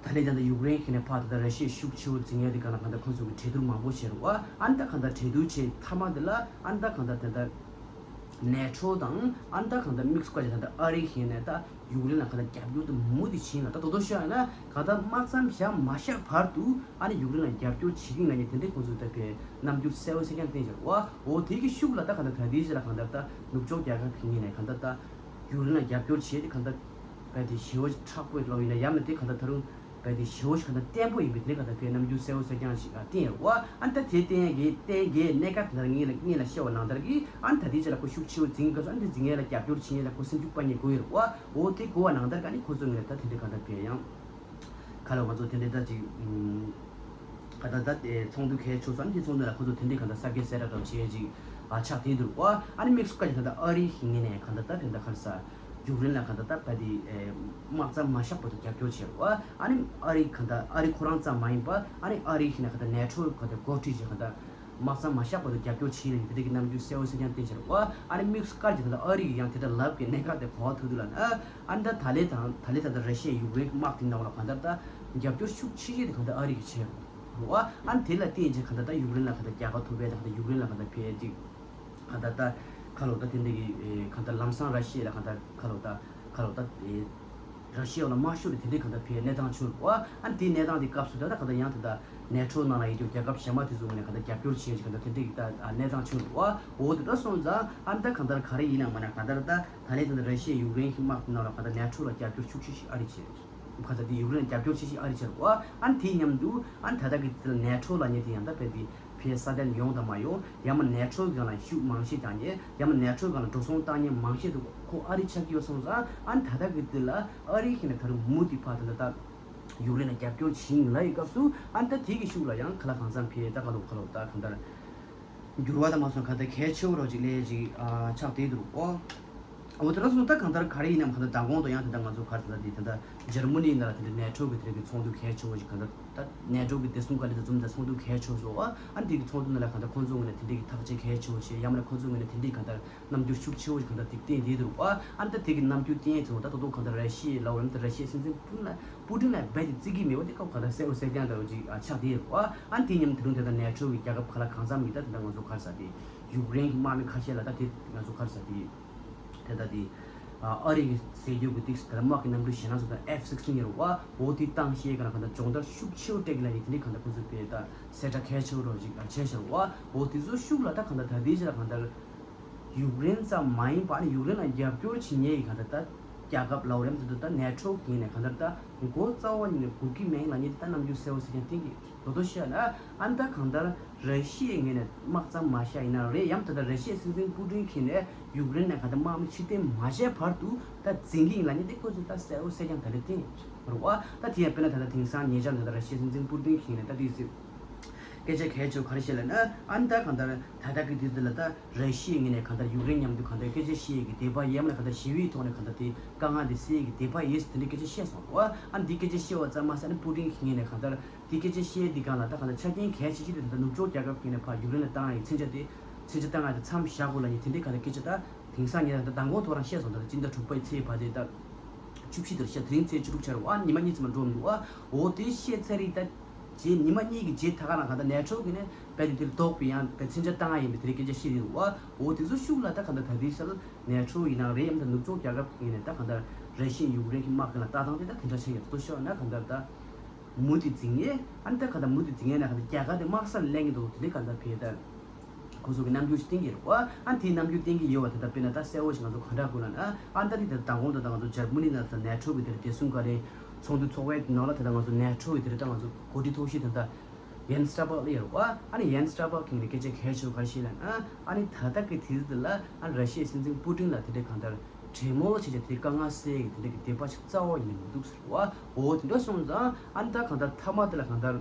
ད་ལས་ཀྱང་ད་ཡུཀ་རེན་གྱི་ནས་ཕར་ད་ལྟ་ར་ཤི་ཡའི་ཤུགས་ཆེ་བོ་འཛིང་ཡ་དེ་ག་ན་གང་ལྟར་ཁོང་ཚོ་གི་གྲོས་བསྡུར་མང་པོ་བྱས་རེད་བ། ཨ་ནི་ད་གང་ལྟར་གྲོས་བསྡུར་བྱས་མཐའ་མ་དེ་ལ་ཨ་ནི་ད་གང་ལྟར་དེ་ལྟར་ནེ་ཊོ་དང་ཨ་ནི་ད་གང་ལྟར་དམིགས་སུ་བཀར་བྱས་ད་ལྟ་ཨ་རི་གི་ནས་ད་ཡུཀ་རེན་ལ་གང་ལྟར་རྒྱབ་སྐྱོར་དེ་མུ་མཐུད་བྱས་ན་ད་དོ་དོ་ཤོད་ཡ་ན་གང་ལྟར་དམག་མཚམས་བཞག་མ་བཞག་བར་དུ་ཨ་ནི་ཡུཀ་རེན་ལ་རྒྱབ་སྐྱོར་བྱེད་ཀྱི་ཡིན་ལབ་མཁན་དེ་འདྲའི་ཁོང་ཚོས་ད་དེ་རྣམ་འགྱུར་གསལ་པོ་གསལ་རྐྱང་བསྟན་བཞག་རེད་བ། འོ་དེ་གི་ཤུགས་ལ་ད་གང་ལྟར་ད་ལྟའི་ཆ་ལ་གང་ལྟར་ད་ནུབ་ཕྱོགས་རྒྱལ་ཁབ་ཀྱི་ངོས་ནས་གང་ལྟར་ད། ཡུཀ་རེན་ལ་རྒྱབ་སྐྱོར་བྱས་ཏེ་གང་ལྟར་རྦད་དེ་ཞེ་པོ་ཅིག་མཁྲེགས་པོ་ལོག་ཡིན་ན་ཡང་ན་དེ་གང་ལྟར་ད་རུང་ བས་དེ་ཞེ་པོ་ཞིག་གང་ལྟར་བརྟན་པོ་ཡིན་པའི་དེ་གང་ལྟར་ཕའི་རྣམ་འགྱུར་གསལ་བོ་གསལ་རྐྱང་ཞིག་བསྟན་ཡོད་པ། ཨ་ནི་ད་དེ་བསྟན་ཡས་ཀྱི་བསྟན་ཡས་གནད་འགག་དེ་ལྟར་ངེད་ལ་ངེད་ལ་བཤད་པ་ནང་ལྟར་གྱི། ཨ་ནི་ད་དེའི་རྗེས་ལ་ཁོ་ཤུགས་ཆེ་བོ་འཛིང་སྐབས་སུ། ཨ་ནི་དེ་འཛིང་ཡས་ལ་རྒྱབ་སྐྱོར་བྱེད་ཡས་ལ་ཁོ་སེམས་ཤུགས་སྤར་ཉེན་དགོས་ཡོད་རེད་པ། འོ་དེ་དགོས་པ་ནང་ལྟར་གྱི་ཨ་ནི་ཁོ་ཚོ་ངེད་ལ་ད་དེ་འདྲའི་གང་ལྟར་ཕའི་ཡང་། ཁ་ལོ་ང་ཚོ་དེ་འདྲའི་ད་ཅིག་ཨུམ། ཁ་ད་ད་དེ་ཚོགས་འདུ་གལ་ཆེ་ཤོས་ཨ་ནི་དེ་ཚོགས་འདུ་ལ་ཁོ་ཚོ་དེ་འདྲའི་གང་ལྟར་གསར་བརྗེ་གསལ་བསྒྲགས་དང་བྱེད་ཡས་ཅིག་ཨ་ཆགས་བསྡད་འདུག་པ། ཨ་ནི་དམིགས་སུ་བཀར་ཅིག་ད་ལྟ་ཨ་རི་ཞིག་ངེད་ནས་གང་ལྟར་ད་དེ་འདྲ་ག་རེ་ཟ། ཡུཀ་རེན་ལ་གང་ལྟར་ད་ཕ་དེ་ཨེ། དམག་རྩ་མ་བཞག་བར་དུ་རྒྱབ་སྐྱོར་བྱེད་རོགས། ཨ་ནི་ཨ་རི་གང་ལྟར་ཨ་རི་ཁོ་རང་ཙམ་མ་ཡིན་པ། ཨ་ནི་ཨ་རི་ཞིག་ནས་གང་ལྟར་ནེ་ཊོ་གང་ལྟར་འགོ་ཁྲིད་ཅིག་གང་ལྟར་དམག་རྩ་མ་བཞག་བར་དུ་རྒྱབ་སྐྱོར་བྱེད་ཡས་དེ་འདྲ་གི་རྣམ་འགྱུར་གསལ་བོ་གསལ་རྐྱང་བསྟན་བྱེད་རོགས། ཨ་ནི་དམིགས་སུ་བཀར་ཅིག་ད་ལྟ་ཨ་རི་ཡིས་ཡང་དེ་འདྲ་ལབ་ཀྱི་གནད་འགག་དེ་གོ་བ་ཐུག་དུས་ལ་ནི། ཨ་ནི་ད་ད་ལན་དང་ད་ལན་ད་ལྟ་ར་ཤི་ཡ་ཡུཀ་རེན་གྱི་དམག་དེ་ནང་ལ་གང་ལྟར་ད་རྒྱབ་སྐྱོར་ཤུགས་ཆེ་ཤོས་དེ་གང་ལྟར་ཨ་རི་གིས་བྱས་རོགས། ཨ་ནི་དེ་ལ་བརྟེན་བྱས་གང་ལྟར་ད་ཡུཀ་རེན་ལ་གང་ལྟར་རྒྱལ་ཁ་ཐོབ་པའི་ད་གང་ལྟར་ཡུཀ་རེན་ལ་གང་ལྟར་ཕའི་ཅིག་གང་ལྟར་ད་ཁ་ལོ་ད་དེ་འདྲ་གི་ཨེ། གང་ལྟར་ལམ་སང་ར་ཤི་ཡ་ལ་གང་ལྟར་ཁ་ལོ་ད་ཁ་ལོ་ད་ཨེ། ར་ཤི་ཡ་ལ་དམག་ཤོར་རེ་དེ་འདྲའི་གང་ལྟར་ཕའི་གནས་སྟངས་བྱུང་རོགས། ཨ་ནི་དེའི་གནས་སྟངས་དེ་སྐབས་སུ་ད་ད་གང་ལྟར་ཡང་དེ་ད་ནེ་ཊོ་ནང་ལ་ཡོད་རྒྱུ་རྒྱལ་ཁབ་གཞན་པ་དེ་ཚོ་ངོས་ནས་གང་ལྟར་རྒྱབ་སྐྱོར་བྱེད་ཀྱི་གང་ལྟར་དེ་འདྲའི་གི་ད་གནས་སྟངས་བྱུང་རོགས། འོ་དེ་འདྲ་སོང་ཙང་ཨ་ནི་ད་གང་ལྟར་ག་རེ་ཡིན་ན་མ་ན་གང་ལྟར་ད་ད་ལན་ད་ལྟ་ར་ཤི་ཡ་ཡུཀ་རེན་གྱི་དམག་དེ་ནང་ལ་གང་ལྟར་ནེ་ཊོ་ལ་རྒྱབ་སྐྱོར་ཤུགས་ཆེ་ཤོས་ཨ་རི་བྱེད་རེད། ཁ་ཚ་དེ་ཡུཀ་རེན་རྒྱབ་སྐྱོར་བྱེད་བཞིན་ཨ་རི་བྱེད་རོགས། ཨ་ནི་དེའི་མཉམ་དུ་ཨ་ནི་ད་ལྟ་གི་དེ་ལ་ནེ་ཊོ་ལབ་མཁན་དེ་ཡང་ད་ཕན་དེ་ཕའི་སྲ་བརྟན་ཡོང་དང་མ་ཡོང་། ཡང་མ་ནེ་ཊོ་གི་སྒང་ལ་ཤུགས་མང་ཤས་རྒྱག་མཁན། ཡང་མ་ནེ་ཊོ་གི་སྒང་ལ་འགྲོ་སོང་བཏང་མཁན་མང་ཤས་དེ་ཁོ་ཨ་རི་ཆགས་ཀྱི་ཡོད་སོང་ཙང་། ཨ་ནི་ད་ལྟ་གི་དེ་ལ་ཨ་རི་ཁྱེད་ནས་ད་རུང་མུ་མཐུད་ཕར་ད་ལྟ་ད་ཡུཀ་རེན་ལ་རྒྱབ་སྐྱོར་བྱེད་ཡིན་ལབ་ཡི་སྐབས་སུ། ཨ་ནི་ད་དེ་གི་ཤུགས་ལ་ཡང་ཁ་ལ་གང་འཚམ་ཕའི་ད་ག་ལོ་ག་ལོ་ད་གང་ལྟར། འགྱུར་བ་དང་མ་སོང་ག་ད་གལ་ཆེ་བོ་རོ་ཅིག་ལས་ཅིག་ཨ་ཆགས་བསྡད་འདུག་ཨོ། འོ་དེ་འདྲ་སོང་ད་གང་ལྟར་ག་རེ་ཡིན་ནམ། གང་ལྟར་མདང་དགོང་དུ་ཡང་དེ་འདྲ་ང་ཚོ་ག་རེ་ད་དེ་ད་ལྟ་འཇར་མ་ནི་ནང་ལ་དེ་འདྲ་ནེ་ཊོ་གི་དེ་རིགས་ཀྱི་ཚོགས་འདུ་གལ་ཆེ་བོ་ཞིག་གང་ལྟར་ད་ནེ་ཊོ་གི་བདེ་སྲུང་བཀའ་བློན་དང་འཛོམས་ད་ཚོགས་འདུ་གལ་ཆེ་བོ་ཞིག་ཨ། ཨ་འདི་གི་ཚོགས་འདུ་ནང་ལ་གང་ལྟར་ཁོང་ཚོ་ངོས་ནས་དེ་འདྲ་གི་ཐག་གཅོད་གལ་ཆེ་བོ་ཞིག་ཡང་མིན་ན་ཁོང་ཚོ་ངོས་ནས་དེ་འདྲ་གི་གང་ལྟར་རྣམ་འགྱུར་ཤུགས་ཆེ་བོ་ཞིག་གང་ལྟར་དེ་བསྟན་བསྡད་འདུག་ཨ། ཨ་འདི་དེ་གི་རྣམ་འགྱུར་བསྟན་ཡས་ཚོ་ད་ད་དུང་གང་ལྟར་ར་ཤི་ཡའི་ལའོ་ཡང་ད་ར་ཤི་ཡའི་སྲིད་འཛིན་པུ་ཏིན་ལ་པུ་ཏིན་ལ་རྦད་དེ་བརྩི་གི་མེད་པ་དེ་སྐབས་གང་ལྟར་གསལ་པོ་གསལ་རྐྱང་འདྲ་བོ་ཅིག་ཨ་ཆགས་བསྡད་ཡོད་རེད་པ། ཨ་ནི་དེ་མཉམ་དུ་དེ་རིང་དེ་ལྟར་ནེ་ཊོ་གི་རྒྱལ་ཁབ་ཁག་ལ་གང་འཚམ་གྱིས་ད་དེ་འདྲ་ང་ཚོ་ག་རེ་ཟེར་དེ་ཡུཀ་རེན་གྱི་དམག་མི་ཁ་ཤས་ལ་ད་དེ་ང་ཚོ་ག་རེ་ཟེར་དེ་དེ་ལྟ་དེ་ཨ་རི་གི་ཟེར་རྒྱུ་གི་ཏིག་ད་དམག་གི་གནམ་གྲུ་ཞེད་སྣང་ཚོ་དང་ཨེཕ་སིག་སྟིན་ཡོད་རེད་པ། འོ་དེ་བཏང་ཤེས་ག་ལ་གང་ལྟར་སྦྱོང་བརྡར་ཤུགས་ཆེ་བོ་སྤྲད་གི་ལ་ཡིན་དེ་འདྲའི་གང་ལྟར་ཁོ་ཚོས་དཔེ་ད་གསལ་བསྒྲགས་གལ་ཆེ་བོ་རོ་ཅིག་བྱས་ཤག་པ། འོ་དེ་ཚོ་ཤུགས་ལ་ད་གང་ལྟར་ད་ལྟའི་ཆ་ལ་གང་ལྟར། ཡུཀ་རེན་ཙམ་མ་ཡིན་པ་ནི་ཡུཀ་རེན་ལ་རྒྱབ་སྐྱོར་བྱེད་མཁན་གྱི་གང་ལྟར་ད་རྒྱལ་ཁབ་ལའོ་རེམ་དེ་ཚོ་ད་ནེ་ཊོ་གི་ནས་གང་ལྟར་ད་མགོ་རྩ་བ་ནས་སྒུག་གི་མེད་ལབ་མཁན་དེ་ད་རྣམ་འགྱུར་གསལ་བོ་གསལ་རྐྱང་བསྟན་གྱི་འདུག་དོ་ཤེས་ན། ཨ་ནི་ད་གང་ལྟར་ར་ཤི་ཡའི་ངོས་ནས་དམག་རྩ་མ་བཞག་ཡིན་ན་རེད། ཡང་ད་ལྟ་ར་ཤི་ཡའི་སྲིད་འཛིན་པུ་ཏིན་གྱི་ནས་ཡུཀ་རེན་ནས་གང་ལྟར་དམག་མི་ཕྱིར་འཐེན་མ་བྱས་བར་དུ་ད་འཛིང་གི་ཡིན་ལབ་མཁན་དེ་ཁོ་ཚོས་ད་གསལ་བོ་གསལ་རྐྱང་ད་རེས་བསྟན་ཡོད་རེད་པ། ད་དེ་ཡང་དཔེར་ན་ད་ལྟ་དེང་སང་ཉེ་ཆར་ནས་ད་ར་ཤི་ཡའི་སྲིད་འཛིན་པུ་ཏིན་གྱི་ནས་ད་དེ་སྐད་ཆ་གལ་ཆེ་བོ་ག་རེ་བཤད་ལབ་ན། ཨ་ནི་ད་གང་ལྟར་ད་ལྟ་གི་དུས་འདི་ལ་ད་ར་ཤི་ཡའི་ངོས་ནས་གང་ལྟར་ཡུཀ་རེན་མཉམ་དུ་གང་ལྟར་སྐད་ཆ་བཤད་ཡས་ཀྱི་དད་པ་ཡོད་མ་ལ་གང་ལྟར་ཞི་བའི་ཐོག་ནས་གང་ལྟར་དེ་དཀའ་ངལ་འདི་སེལ་ཡས་ཀྱི་དད་པ་ཡོད་ཟེར་དེ་འདྲའི་སྐད་ཆ་བཤད་སོང་རེད་པ། ཨ་ནི་འདི་སྐད་ཆ་བཤད་པ་ཙམ་མ་ཟད་ཨ་ནི་པུ་ཏིན་གྱི་ངོས་ནས་གང་ལྟར་འདི་སྐད་ཆ་བཤད་ཡས་འདི་སྒང་ལ་ད་གང་ལྟར་ཆ་རྐྱེན་གལ་ཆེ་ཤོས་དེ་ད་ལྟ་ནུབ་ཕྱོགས་རྒྱལ་ཁབ་ཀྱི་ནས་ཕར་ཡུཀ་རེན་ལ་བཏང་ཡས་མཚོན་ཆ་དེ་མཚོན་ཆ་བཏང་ཡས་དེ་མཚམས་བཞག་དགོས་ལབ་ཡས་དེ་འདྲའི་གང་ལྟར་སྐད་ཆ་ད་དེང་སང་ཉིན་ད་མདང་དགོང་ཐོག་རང་བཤད་སོང་། ད་ལྟ་སྤྱི་ཟླ་དྲུག་པའི་ཚེས་བར་དེ་ད་བཅུ་བཞི་དེར་བཤད། དེ་རིང་ཚེས་བཅུ་དྲུག་ཆར་བ་ཉི་མ་གཉིས་ཙམ་འགྲོ་མི་འདུག་ཨ། འོ་དེ་བཤད་ཚར་རེད་ད། རྗེས་ཉི་མ་གཉིས་ཀྱི་རྗེས་ད་ག་རང་གང་ལྟར་ནེ་ཊོ་གི་ནས་རྦད་དེ་དེར་ལྡོག་པའི་ཡང་བའི་མཚོན་ཆ་བཏང་ཡ་ཡིན་པའི་དེ་རིང་སྐད་ཆ་བཤད་རེད་བ། འོ་དེ་ཚོ་ཤུགས་ལ་ད་གང་ལྟར་ད་ལྟའི་ཆར་ནེ་ཊོ་ཡིན་ནའང་རེད། ཡང་ད་ནུབ་ཕྱོགས་རྒྱལ་ཁབ་ཡིན་ནས་ད་གང་ལྟར་ར་ཤི་ཡ་ཡུཀ་རེན་གྱི་དམག་གི་ལ་ལྟ་སྟངས་དེ་ད་དེ་འདྲ་ཆགས་ཡོད་དོ་ཤོད་ན། གང་ལྟར་ད་མུ་མཐུད་འཛིང་ཡས་ཨ་ནི་ད་གང་ལྟར་མུ་མཐུད་འཛིང་ཡས་ན་གང་ལྟར་རྒྱ་གར་དེ་དམག་སར་ལེན་གྱི་འདུག་དེ་འདྲའི་གང་ལྟར་བྱས་ད། ཁོ་ཚོ་གི་རྣམ་འགྱུར་ཞིག་བསྟན་གྱི་རེད་བ། ཨ་དེའི་རྣམ་འགྱུར་བསྟན་གྱི་ཡོད་བ་དེ་ལྟར་དཔེར་ན་ད་གསལ་བོ་ཞིག་ང་ཚོ་ག་འདྲ་དགོས་ལབ་ན། ཨ་ད་དེ་ལྟར་མདང་དགོང་དུ་ད་ང་ཚོ་འཇར་མ་ནི་ནང་ད་ནེ་ཊོ་གི་དེར་བདེ་སྲུང་བཀའ་བློན་ཚོགས་འདུ་ཚོགས་པའི་ནང་ལ་ད་ལྟ་ང་ཚོ་ནེ་ཊོ་གི་དེར་ད་ང་ཚོ་འགོ་ཁྲིད་ཐོག་ཤིག་ད་ལྟ་ཡན་སི་སྟོལ་པག་ལ་ཡོད་རེད་བ། ཨ་ནི་ཡན་སི་སྟོལ་པག་གིས་ནས་སྐད་ཆ་གལ་ཆེ་བ་ག་རེ་བཤད་ལབ་ན། ཨ་ནི་ད་ལྟ་གི་དུས་ཚོད་ལ་ཨ་ར་ཤི་ཡའི་སྲིད་འཛིན་པུ་ཏིན་ལ་དེ་འདྲའི་གང་ལྟར་གྲོས་མོལ་བྱེད་ཆེད་དེ་དཀའ་ངལ་སེལ་གྱི་དེ་འདྲ་གི་དད་པ་ཞིག་རྩ་བ་ཉིད་ནས་མི་འདུག་ཟེར་བ། འོ་དེ་འདྲ་སོང་ཙང་ཨ་ནི་ད་གང་ལྟར་མཐའ་མ་དེ་ལ་གང་ལྟར་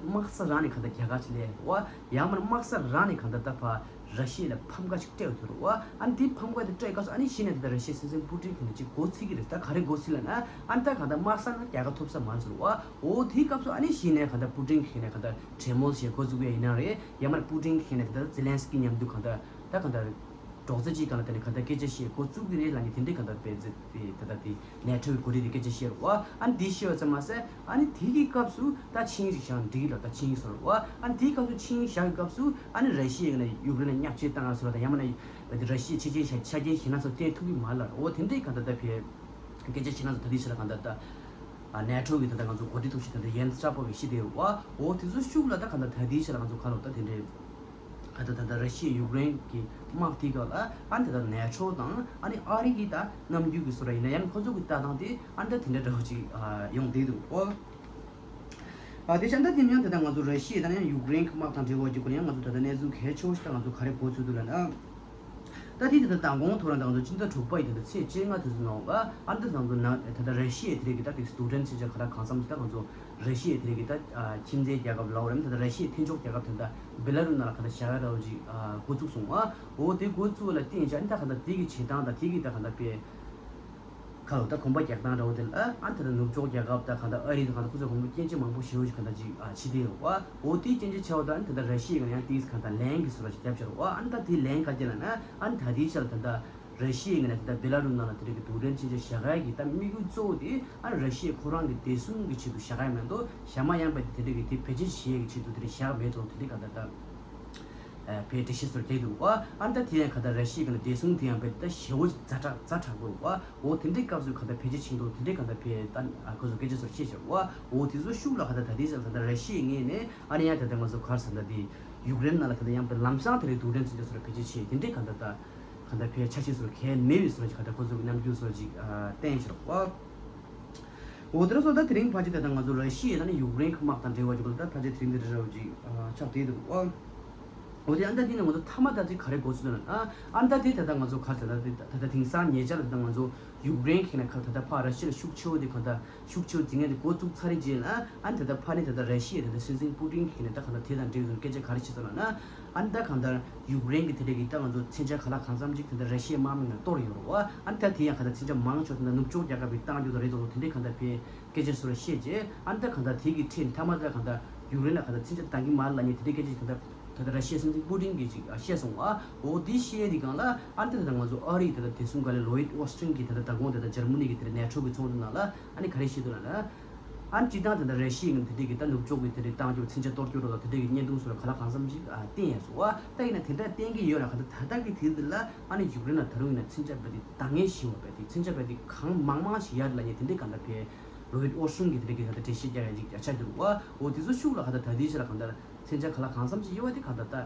དམག་ས་རང་ནས་གང་ལྟར་རྒྱལ་ཁ་ཅིག་སླེབས་བ། ཡང་མིན་དམག་ས་རང་ནས་གང་ལྟར་ད་ཕར་ར་ཤི་ཡ་ལ་ཕམ་ཁ་ཅིག་སྤྲད་ཡོད་ཟེར་བ། ཨ་ནི་དེ་ཕམ་ཁ་དེ་སྤྲད་སྐབས་སུ་ཨ་ནི་གཞི་ནས་ད་ལྟ་ར་ཤི་ཡའི་སྲིད་འཛིན་པུ་ཏིན་གྱིས་ནས་ཅིག་འགོ་ཚུགས་ཀྱི་རེད། ད་ག་རེ་འགོ་ཚུགས་ལབ་ན། ཨ་ནི་ད་གང་ལྟར་དམག་ས་ནས་རྒྱལ་ཁ་ཐོབ་ས་མ་རེད་ཟེར་བ། འོ་དེའི་སྐབས་སུ་ཨ་ནི་གཞི་ནས་གང་ལྟར་པུ་ཏིན་གྱིས་ནས་གང་ལྟར་གྲོས་མོལ་བྱེད་འགོ་བཙུགས་པ་ཡིན་ན་རེད། ཡང་མིན་པུ་ཏིན་གྱིས་ནས་ད་ལྟ་ཛེ་ལན་སི་ཀི་མཉམ་དུ་གང་ལྟར་ད་གང་ལྟར་རྡོག་རྩ་གཅིག་སྒང་ལ་དེ་ནས་གང་ལྟར་སྐད་ཆ་བཤད་འགོ་བཙུགས་ཀྱི་རེད་ལབ་ནས་དེ་འདྲའི་གང་ལྟར་དཔེ་མཛད་དེ་ད་ལྟ་དེ་ནེ་ཊོ་གི་འགོ་ཁྲིད་དེ་སྐད་ཆ་བཤད་རོགས། ཨ་ནི་འདི་བཤད་པ་ཙམ་མ་ཟད་ཨ་ནི་དེ་གི་སྐབས་སུ་ད་ཆིངས་ཞིག་བཞག་འགྲིག་གི་ལ་ད་ཆིངས་ཟེར་རོགས། ཨ་ནི་དེའི་སྐབས་སུ་ཆིངས་བཞག་གི་སྐབས་སུ་ཨ་ནི་ར་ཤི་ཡ་གི་ནས་ཡུཀ་རེན་ལ་བརྙས་བཅོས་བཏང་ཡ་ཟེར་རོགས། ད་ཡང་མིན་ན་ར་ཤི་ཡའི་ཆ་རྐྱེན་ཆ་རྐྱེན་ཞེད་སྣང་ཚོ་བསྟན་ཐུབ་ཀྱི་མ་རེད་ལབ། འོ་དེ་འདྲའི་གང་ལྟར་ད་ཕའི་སྐད་ཆ་བྱས་ན་ཚོ་ད་ལྟའི་ཆ་ལ་གང་ལྟར་ད་ནེ་ཊོ་གི་ད་ལྟ་ང་ཚོ་འགོ་ཁྲིད་ཐོག་ཤིག་ད་ལྟ་ཡན་སི་སྟོལ་པག་གིས་བཤད་བསྡད་ཡོད་པ། འོ་དེ་ཚོ་ཤུགས་ལ་ད་གང་ལྟར་ད་ལྟའི་ཆ་ལ་ང་ཚོ་ག་ལོ་ད་དེ་འདྲའི་ ད་ལྟ་ད་ལྟ་ར་ཤི་ཡ་ཡུཀ་རེན་གྱི་དམག་དེའི་སྐབས་ལ་ཨ་ནི་ད་ལྟ་ནེ་ཊོ་དང་ཨ་ནི་ཨ་རི་གི་ད་ནམ་རྒྱུན་གྱི་བཟོ་འདྲ་ཡིན་ན་ཡང་ཁོ་ཚོ་གི་ལྟ་སྟངས་དེ་ཨ་ནི་ད་དེ་འདྲ་འདྲ་བོ་ཅིག་ཨ་ཡོང་བསྡད་འདུག་ཨོ། ཨ་དེ་བྱས་ད་དེ་ཡང་ད་ལྟ་ང་ཚོ་ར་ཤི་ཡ་དང་ཡང་ཡུཀ་རེན་གྱི་དམག་དང་འབྲེལ་བ་ཅིག་གོ་ན་ཡང་ང་ཚོ་ད་ལྟ་གནས་ཚུལ་གལ་ཆེ་བོ་ཞིག་ད་ང་ཚོ་ག་རེ་གོ་ཚུལ་འདུག་ལབ་ན། ད་དེ་ད་ལྟ་མདང་དགོང་ཐོག་རང་ད་ང་ཚོ་སྤྱི་ཟླ་དྲུག་པ་ཡི་ད་ལྟ་ཚེས་བཅོ་ལྔ་དུས་ཚོད་ནང་ལ་ཨ་ནི་ད་ང་ཚོ་ནང་ད་ལྟ་ར་ཤི་ཡའི་དེ་རིང་གི་ད་དེ་རྡུལ་ཕྲན་མཚོན་ཆ་ཁ་ལག་གང་འཚམ་ཞིག་ད་ང་ཚོ་ར་ཤི་ཡའི་དེ་རིང་གི་ད་ཨ་ཁྱིམ་མཚེས་རྒྱལ་ཁབ་ལབ་དགོས་རེད། ད་ལྟ་ར་ཤི་ཡའི་མཐུན་ཕྱོགས་རྒྱལ་ཁབ་དེ་ད་བེ་ལ་རུ་ནང་ལ་ཁ་ད་བཞག་ཡ་འདྲ་བོ་ཅིག་ཨ་འགོ་བཙུགས་སོང་ཨ། འོ་དེ་འགོ་བཙུགས་ལ་བརྟེན་བྱས་ཨ་ནི་ད་ཁ་ད་དེ་གི་བྱེད་སྟངས་ད་དེ་གི་ད་ཁ་ད་དཔེ་ཁ་ལོ་ད་གོམ་པ་རྒྱག་སྟངས་འདྲ་བོ་དེ་ལ་ཨ་ནི་ད་ལྟ་ནུབ་ཕྱོགས་རྒྱལ་ཁབ་ད་ག་ད་ཨ་རི་ད་ག་ད་ཁོ་ཚོ་གོམ་པ་སྐྱོན་ཅན་མང་པོ་ཞེ་པོ་ཞིག་ག་ད་ཅིག་ཨ་ཕྱི་དེ་ཡོད་པ། འོ་དེའི་སྐྱོན་ཅན་ཆེ་བ་ད་ཨ་ནི་ད་ལྟ་ར་ཤི་ཡའི་ངོས་ནས་ཡང་དེས་ག་ད་ལན་གྱི་བཟོ་འདྲ་ཞིག་བརྒྱབ་ཤར་བ་ཨ་ནི་ད་དེའི་ལན་ག་རེ་ལབ་ན་ཨ་ནི་ད་དེའི་ཆར་ད་ལྟ་ར་ཤི་ཡའི་ངོས་ནས་ད་ལྟ་བེ་ལ་རུ་ནང་ལ་དེ་འདྲ་གི་རྡུལ་ཕྲན་མཚོན་ཆ་བཞག་ཡ་གི་ད་དམིགས་ཡུལ་གཙོ་བོ་དེ་ཨ་ནི་ར་ཤི་ཡ་ཁོ་རང་གི་བདེ་སྲུང་གི་ཆེད་དུ་བཞག་ཡ་མ་གཏོགས་གཞན་མ་ཡང་པ་དེ་དེ་འདྲ་གི་དེ་བེད་སྤྱོད་བྱེད་ཡ་གི་ཆེད་དུ་དེ་འདྲ་བཞག་མེད་དོ། དེ་འདྲ་ག་ད་ད། ཕའི་འགྲེལ་བཤད་སོར་བསྡད་འདུག་བ། ཨ་ནི་ད་དེ་ཡང་ག་ད་ར་ཤི་ཡའི་གི་ནི་བདེ་སྲུང་དེ་ཡང་བས་ད་ཞེ་བོ་ཛ་དྲག་ཛ་དྲག་པོ་རུ་བ། འོ་དེ་འདྲའི་སྐབས་སུ་ག་ད་ཕལ་ཆེར་ཆིང་དུ་དེ་འདྲའི་ག་ད་ཕའི་ད་ཁོ་ཚོ་སྐད་ཆ་སོར་བཤད་བཞག་བ། འོ་དེ་ཚོ་ཤུགས་ལ་ག་ད་ད་དེ་ཚོ་ག་ད་ར་ཤི་ཡའི་ངོས་ནས་ཨ་ནི་ཡང་ད་ད་ང་ཚོ་གར་ས་ད་དེ་ཡུཀ་རེན་ནང་ལ་ག་ད་ཡང་པའི་ལམ་སང་དེ་རིང་རྡུལ་ཕྲན་ཚོ་ཚོར་ཕལ་ཆེར་ཆེ་དེ་འདྲའི་ག་ད་ད་ག་ད་ཕའི་ཆ་ཤས་སོར་གལ་མེད་པའི་སོར་ག་ད་ཁོ་ཚོ་གི་རྣམ་འགྱུར་སོར་ཅིག་བསྟན་བཞག་བ། འོ་དེ་ར་སོང་ད་དེ་རིང་ཕལ་ཆེར་ད་ལྟ་ང་ཚོ་ར་ཤི་ཡ་ད་ནི་ཡུཀ་རེན་གྱི་དམག་དང་འབྲེལ་བ་ཅིག་ད་ཕལ་ཆེར་དེ་རིང་འདི་འདྲ་འདྲ་བོ་ཅིག་ཆགས་བསྡད་འདུག་ཨ། འོ་དེ་ཨ་ནི་ད་དེ་ནི་ང་ཚོ་མཐའ་མ་ད་ཅིག་ག་རེ་གོ་ཚུལ་ན་ཨ་ཨ་ནི་ད་དེ་ད་ལྟ་ང་ཚོ་ག་རེ་ད་ད་ད་ད་དེང་སང་ཉེ་ཆར་ད་ལྟ་ང་ཚོ་ཡུཀ་རེན་གྱི་ན་ག་ད་ད་ཕ་ར་ཤི་ཡ་ལ་ཤུགས་ཆེ་བོ་དེ་ག་ད་ཤུགས་ཆེ་བོ་འཛིང་ཡ་དེ་འགོ་བཙུགས་ཚར་རེད་ཅེས་ན་ཨ་ནི་ད་ལྟ་ཕ་ནི་ད་ལྟ་ར་ཤི་ཡ་ད་ལྟ་སྲིད་འཛིན་པུ་ཏིན་གྱི་ན་ད་ག་ད་དེ་དང་འབྲེལ་བའི་སྐད་ཆ་ག་རེ་བྱེད་ཚུལ་ན་ཨ་ནི་ད་ག་ད་ཡུཀ་རེན་གྱི་དེ་འདྲ་གི་ད་ང་ཚོ་མཚོན་ཆ་ག་ལ་གང་འཚམ་ཅིག་དེ་འདྲ་ར་ཤི་ཡའི་དམག་མི་ནང་གཏོར་ཡོད་རེད་བ། ཨ་ནི་ད་དེ་ཡང་ག་ད་མཚོན་ཆ་མང་ཆོག་དེ་འདྲ་ནུབ་ཕྱོགས་རྒྱལ་ཁབ་ཀྱིས་བཏང་རྒྱུ་དང་རེད་དོ་དེ་འདྲའི་ག་ད་ཕའི་སྐད་ཆ་སོར་བཤད་རྗེས་ཨ་ནི་ད་ག་ད་དེ་གི་ཁྲིད་མཐའ་མ་ད་ག་ད་ཡུཀ་རེན་ལ་ག་ད་མཚོན་ཆ་བཏང་གི་མ་རེད་ལབ་མཁན་དེ་འདྲའི་སྐད་ཆ་ཞིག་ག་ད་ད་ད་ར་ཤི་ཡའི་སྲིད་འཛིན་པུ་ཏིན་གྱིས་ཅིག་བཤད་སོང་བ། འོ་དེ་བཤད་དེ་སྒང་ལ་ཨ་ནི་ད་ད་ང་ཚོ་ཨ་རིའི་ད་ད་བདེ་སྲུང་བཀའ་བློན་ལོ་ཡིད་ཨོ་སི་ཊིན་གྱིས་ད་ད་ད་དགོང་ད་ད་འཇར་མ་ནི་གི་དེ་འདྲ་ནེ་ཊོ་གི་ཚོགས་འདུ་ནང་ལ་ཨ་ནི་ག་རེ་བཤད་འདུག་ལབ་ན། ཨ་ནི་སྤྱིར་བཏང་དེ་འདྲ་ར་ཤི་ཡ་གི་དེ་འདྲའི་གི་ད་ནུབ་ཕྱོགས་ཀྱི་དེ་འདྲའི་བཏང་རྒྱུ་མཚོན་ཆ་གཏོར་རྒྱུ་རོ་ལ་དེ་འདྲའི་གི་བརྙན་ཐུང་སོགས་ལ་ག་ལ་གང་འཚམ་ཞིག་ཨ་བསྟན་ཡ་སོ་བ། ད་ཡིན་ན་དེ་འདྲ་བསྟན་གི་ཡོད་ན་ག་ད་ད་ལྟ་གི་དུས་འདི་ལ་ཨ་ནི་ཡུཀ་རེན་ལ་ད་རུང་ཡིན་ན་མཚོན་ཆ་བས་དེ་འདང་ངེས་ཤེས་བ་བས་དེ་མཚོན་ཆ་བས་དེ་གང་མང་མང་ཞིག་ཡར་ལ་ཡིན་དེ་འདྲའི་ག་ད་ཕའི་ལོ་ཡིད་ཨོ་སི་ཊིན་གི་དེ་འདྲའི་གི་ག་ད་འགྲེལ་བཤད་རྒྱག་ཡ་ཅིག་ཡ་ཆ་འདུག་བ། འོ་དེ་ཚོ་ཤུགས་ལ་ག་ད་ད་དུས་ཕྱི་ལ་ག་ད་མཚོན་ཆ་ག་ལ་གང་འཚམ་ཞིག་ཡོད་བ་དེ་ག་ད་ད།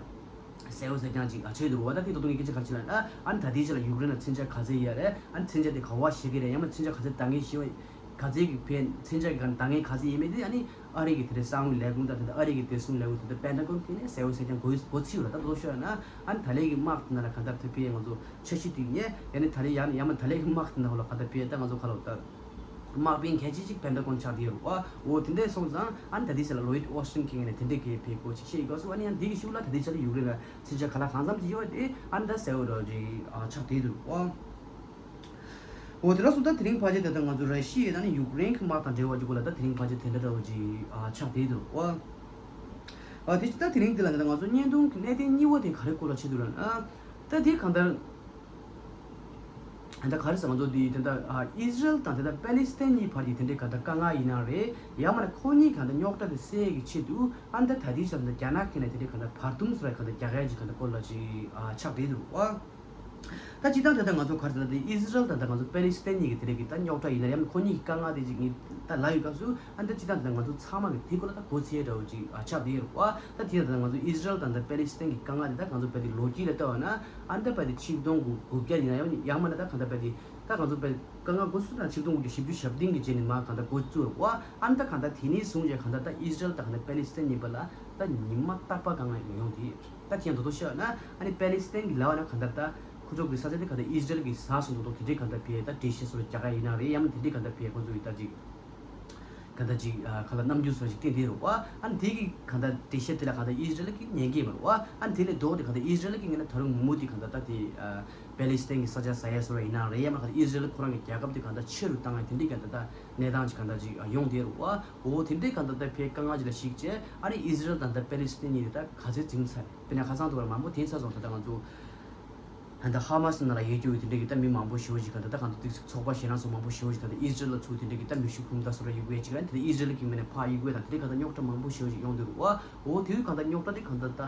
གསལ་བོ་གསལ་རྐྱང་ཅིག་ཨ་ཆོད་འདུག་བ། ད་དེ་ད་དུང་ངས་སྐད་ཆ་ག་རེ་བྱས་ལབ་ན་ཨ་ནི་ད་ལྟའི་ཆ་ལ་ཡུཀ་རེན་ལ་མཚོན་ཆ་ག་ཚད་ཡོད་རེད། ཨ་ནི་མཚོན་ཆ་དེ་ག་བ་བཞག་གི་རེད། ཡང་མིན་མཚོན་ཆ་ག་ཚད་འདང་ངེས་ཤེས་བ་ག་ཚད་ཀྱི་ཕན་མཚོན་ཆ་གི་ག་འདང་ངེས་ག་ཚད་ཡིན་མིན་དེ་ཨ་ནི་ཨ་རི་གི་དེ་འདྲའི་གསང་བའི་ལས་ཁུངས་དང་དེ་འདྲ་ཨ་རི་གི་བདེ་སྲུང་ལས་ཁུངས་དེ་འདྲ་པེན་ཊ་གོན་དེ་ནས་གསལ་བོ་གསལ་རྐྱང་གོ་གོ་ཚིག་ཡོད་ལ། ད་དོ་ཤོད་ན་ཨ་ནི་ད་ལན་གྱི་དམག་དེ་ནང་ལ་ག་འདྲ་ཐུབ་པའི་ང་ཚོ་འཆར་གཞི་དེ་ཡིན་ཡང་ནི་ད་ལན་ཡང་ཡང་མིན་ད་ལན་གྱི་དམག་དེ་ནང་ལ་ག་འདྲ་ཕེ་ད་ང་ཚོ་ག་ལ་ད། དམག་དཔོན་གལ་ཆེ་ཅིག་པེན་ཊ་གོན་ཆགས་བསྡད་ཡོད་རེད་བ། འོ་དེ་འདྲ་སོང་ཙང་ཨ་ནི་ད་ལྟའི་ཆ་ལ་ལོ་ཡིད་ཨོ་སི་ཊིན་གྱིས་ངས་ནས་དེ་འདྲའི་གི་ཕེ་གོ་ཅིག་བཤད་ཡོད་སྐབས་སུ་ཨ་ནི་ཡང་འདི་གི་ཤུགས་ལ་ད་ལྟའི་ཆ་ལ་ཡུཀ་རེན་ལ་མཚོན་ཆ་ག་ལ་གང་འཚམ་ཅིག་ཡོད་དེ་ཨ་ནི་ད་གསལ་བོ་འདྲ་ཅིག་ཆགས་བསྡད་འདུག་བ། འོ་དེ་ར་སོང་ད་དེ་རིང་ཕལ་ཆེར་ད་ལྟ་ང་ཚོ་ར་ཤི་ཡ་དང་ནི་ཡུཀ་རེན་གྱི་དམག་དང་འབྲེལ་བ་ཅིག་གོ་ལ་ད་དེ་རིང་ཕལ་ཆེར་དེ་འདྲ་འདྲ་བོ་ཅིག་ཆགས་བསྡད་འདུག་བ། ཨ་དེ་ཅི་ད་དེ་རིང་འདི་ལ་ད་ལྟ་ང་ཚོ་བརྙན་ཐུང་གི་གནད་དོན་གཉིས་པ་དེ་ག་རེ་སྐོར་ལ་བྱེད་འདུག་ལབ་ན་ད་དེ་གང་ལྟར། ད་ག་རེ་ཟེར་ང་ཚོ་འདི་དེ་འདྲ་ཨ་ཨི་ཟི་རལ་དང་དེ་འདྲ་པེ་ལི་སི་ཐན་གཉིས་བར་གྱི་དེ་འདྲའི་ག་འདྲ་དཀའ་ངལ་ཡིན་ན་རེད། ཡང་མིན་ན་ཁོ་གཉིས་ག་འདྲ་རྙོག་དྲ་དེ་སེལ་གྱི་ཆེད་དུ་ཨ་འདྲ་ད་ལྟའི་ཆར་འདི་རྒྱ་ནག་གི་ནས་དེ་འདྲའི་ག་འདྲ་བར་འདུམ་སོགས་ག་འདྲ་རྒྱག་ཡ་ཅིག་ག་འདྲ་སྐོར་ལ་ཅིག་ཨ་ཆགས་བསྡད་འདུག་ཨ། ད་སྤྱིར་བཏང་དེ་འདྲ་ང་ཚོ་ག་རེ་ཟེར་ན་དེ་ཨི་ཟི་རལ་དང་ད་ང་ཚོ་པེ་ལི་སི་ཐན་གཉིས་ཀྱི་དེ་འདྲའི་གི་ད་རྙོག་དྲ་ཡིན་ན་ཡང་ཁོ་གཉིས་ཀྱི་དཀའ་ངལ་དེ་ཅིག་ངས་ད་ལབ་ཡོད་སྐབས་སུ་ཨ་འདྲ་སྤྱིར་བཏང་དེ་འདྲ་ང་ཚོ་ཚང་མ་གི་དེ་སྐོར་ལ་ད་གོ་ཚད་འདྲ་བོ་ཅིག་ཨ་ཆགས་བསྡད་ཡོད་རེད་བ། ད་དེ་ཡང་ད་ང་ཚོ་ཨི་ཟི་རལ་དང་ད་པེ་ལི་སི་ཐན་གྱི་དཀའ་ངལ་དེ་ད་ང་ཚོ་བལ་དེ་ལོ་རྒྱུས་ལ་ལྟ་བ་ན། ཨ་ནི་ད་བལ་དེ་ཆིག་སྟོང་དགུ་བརྒྱ་ཡིན་ན་ཡང་ཡང་མིན་ན་ད་གང་ལྟར་བལ་དེ་ད་གང་ཚོ་བལ་དཀའ་ངལ་འགོ་ཚུགས་དང་ཆིག་སྟོང་དགུ་བརྒྱ་བཞི་བཅུ་ཞེ་བདུན་གྱི་རྗེས་ནས་མར་གང་ལྟར་འགོ་བཙུགས་རེད་བ། ཨ་ནི་ད་གང་ལྟར་དེ་ནས་བཟུང་བྱས་གང་ལྟར་ད་ཨི་ཟི་རལ་དང་གང་ལྟར་པེ་ལི་སི་ཐན་གཉིས་བར་ལ་ད་ཉི་མ་རྟག་པར་དཀའ་ངལ་ཡོང་དེ་ད་དེ་ཡང་དོ་དོ་ཤོད་ན་ཨ་ནི་པེ་ལི་སི་ཐན་གྱི་ལབ་ན་གང་ལྟར་ད་ཁོ་ཚོ་གི་ས་ཆ་དེ་གང་ལྟར་ཨི་ཟི་རལ་གྱི་ཟ་སོང་དོ་དོ་དེ་འདྲའི་གང་ལྟར་བལ་ད་འགྲེལ་བཤད་སོགས་རྒྱག་ག་ཡིན་ན་རེད། ཡང་མིན་དེ་འདྲའི་གང་ལྟར་བལ་ཁོ་ཚོ་གི་ད་ཅིག་ག་ད་ཅིག་ཨ་ག་ལ་རྣམ་འགྱུར་སོགས་ཤིག་བསྟན་དེ་རུ་བ། ཨ་ནི་དེ་གི་ག་ད་འགྲེལ་བཤད་དེ་ལ་ག་ད་ཨི་ཟི་རལ་གི་ཉན་གི་མ་རུ་བ། ཨ་ནི་དེ་ལས་ལྡོག་དེ་ག་ད་ཨི་ཟི་རལ་གི་ངན་ན་ད་རུང་མུ་མུ་དེ་ག་ད་ད་དེ་ཨ་པེ་ལི་སི་ཐན་གི་ས་ཆ་ཟ་ཡ་སོགས་ཡིན་ན་རེད། ཡང་མ་ག་ད་ཨི་ཟི་རལ་ཁོ་རང་གི་རྒྱལ་ཁབ་དེ་ག་ད་ཆེ་རུ་བཏང་ཡ་དེ་འདྲའི་ག་ད་ད་གནས་སྟངས་ཅིག་ག་ད་ཅིག་ཡོང་དེ་རུ་བ། འོ་དེ་འདྲའི་ག་ད་ད་ཕའི་དཀའ་ངལ་ཅིག་ལ་གཞིགས་བྱས་ཨ་ནི་ཨི་ཟི་རལ་དང་ད་པེ་ལི་སི་ཐན་གཉིས་དེ་ད་ག་ཚོད་འཛིང་ཚར་རེད། དཔེར་ན་ཁ་སང་དུ་བར་མང་པོ་དེང་སང་སོང་ད་ད་ང་ཚོ། ད་ལྟ་ཧ་མ་སི་ནང་ལ་ཡོད་རྒྱུ་དེ་འདྲ་གི་ད་མི་མང་པོ་ཞེ་པོ་ཞིག་ག་ད་ལྟ་གང་ལྟར་ཏོག་ཙམ་ཚོགས་པ་གཞན་རང་སོགས་མང་པོ་ཞེ་པོ་ཞིག་ད་ལྟ་ཨི་ཟི་རལ་ལ་ཚུར་དེ་འདྲ་གི་ད་མི་ཤུགས་འབུམ་ཕྲག་སོགས་ར་གཡུག་ཡས་ཅིག་ཨ་ནི་ད་ལྟ་ཨི་ཟི་རལ་གི་ངོས་ནས་ཕར་གཡུག་ཡས་དང་དེ་འདྲ་ག་ད་རྙོག་དྲ་མང་པོ་ཞེ་པོ་ཞིག་ཡོང་འདུག་བ། འོ་དེ་ག་ད་རྙོག་དྲ་དེ་ག་ད་ད་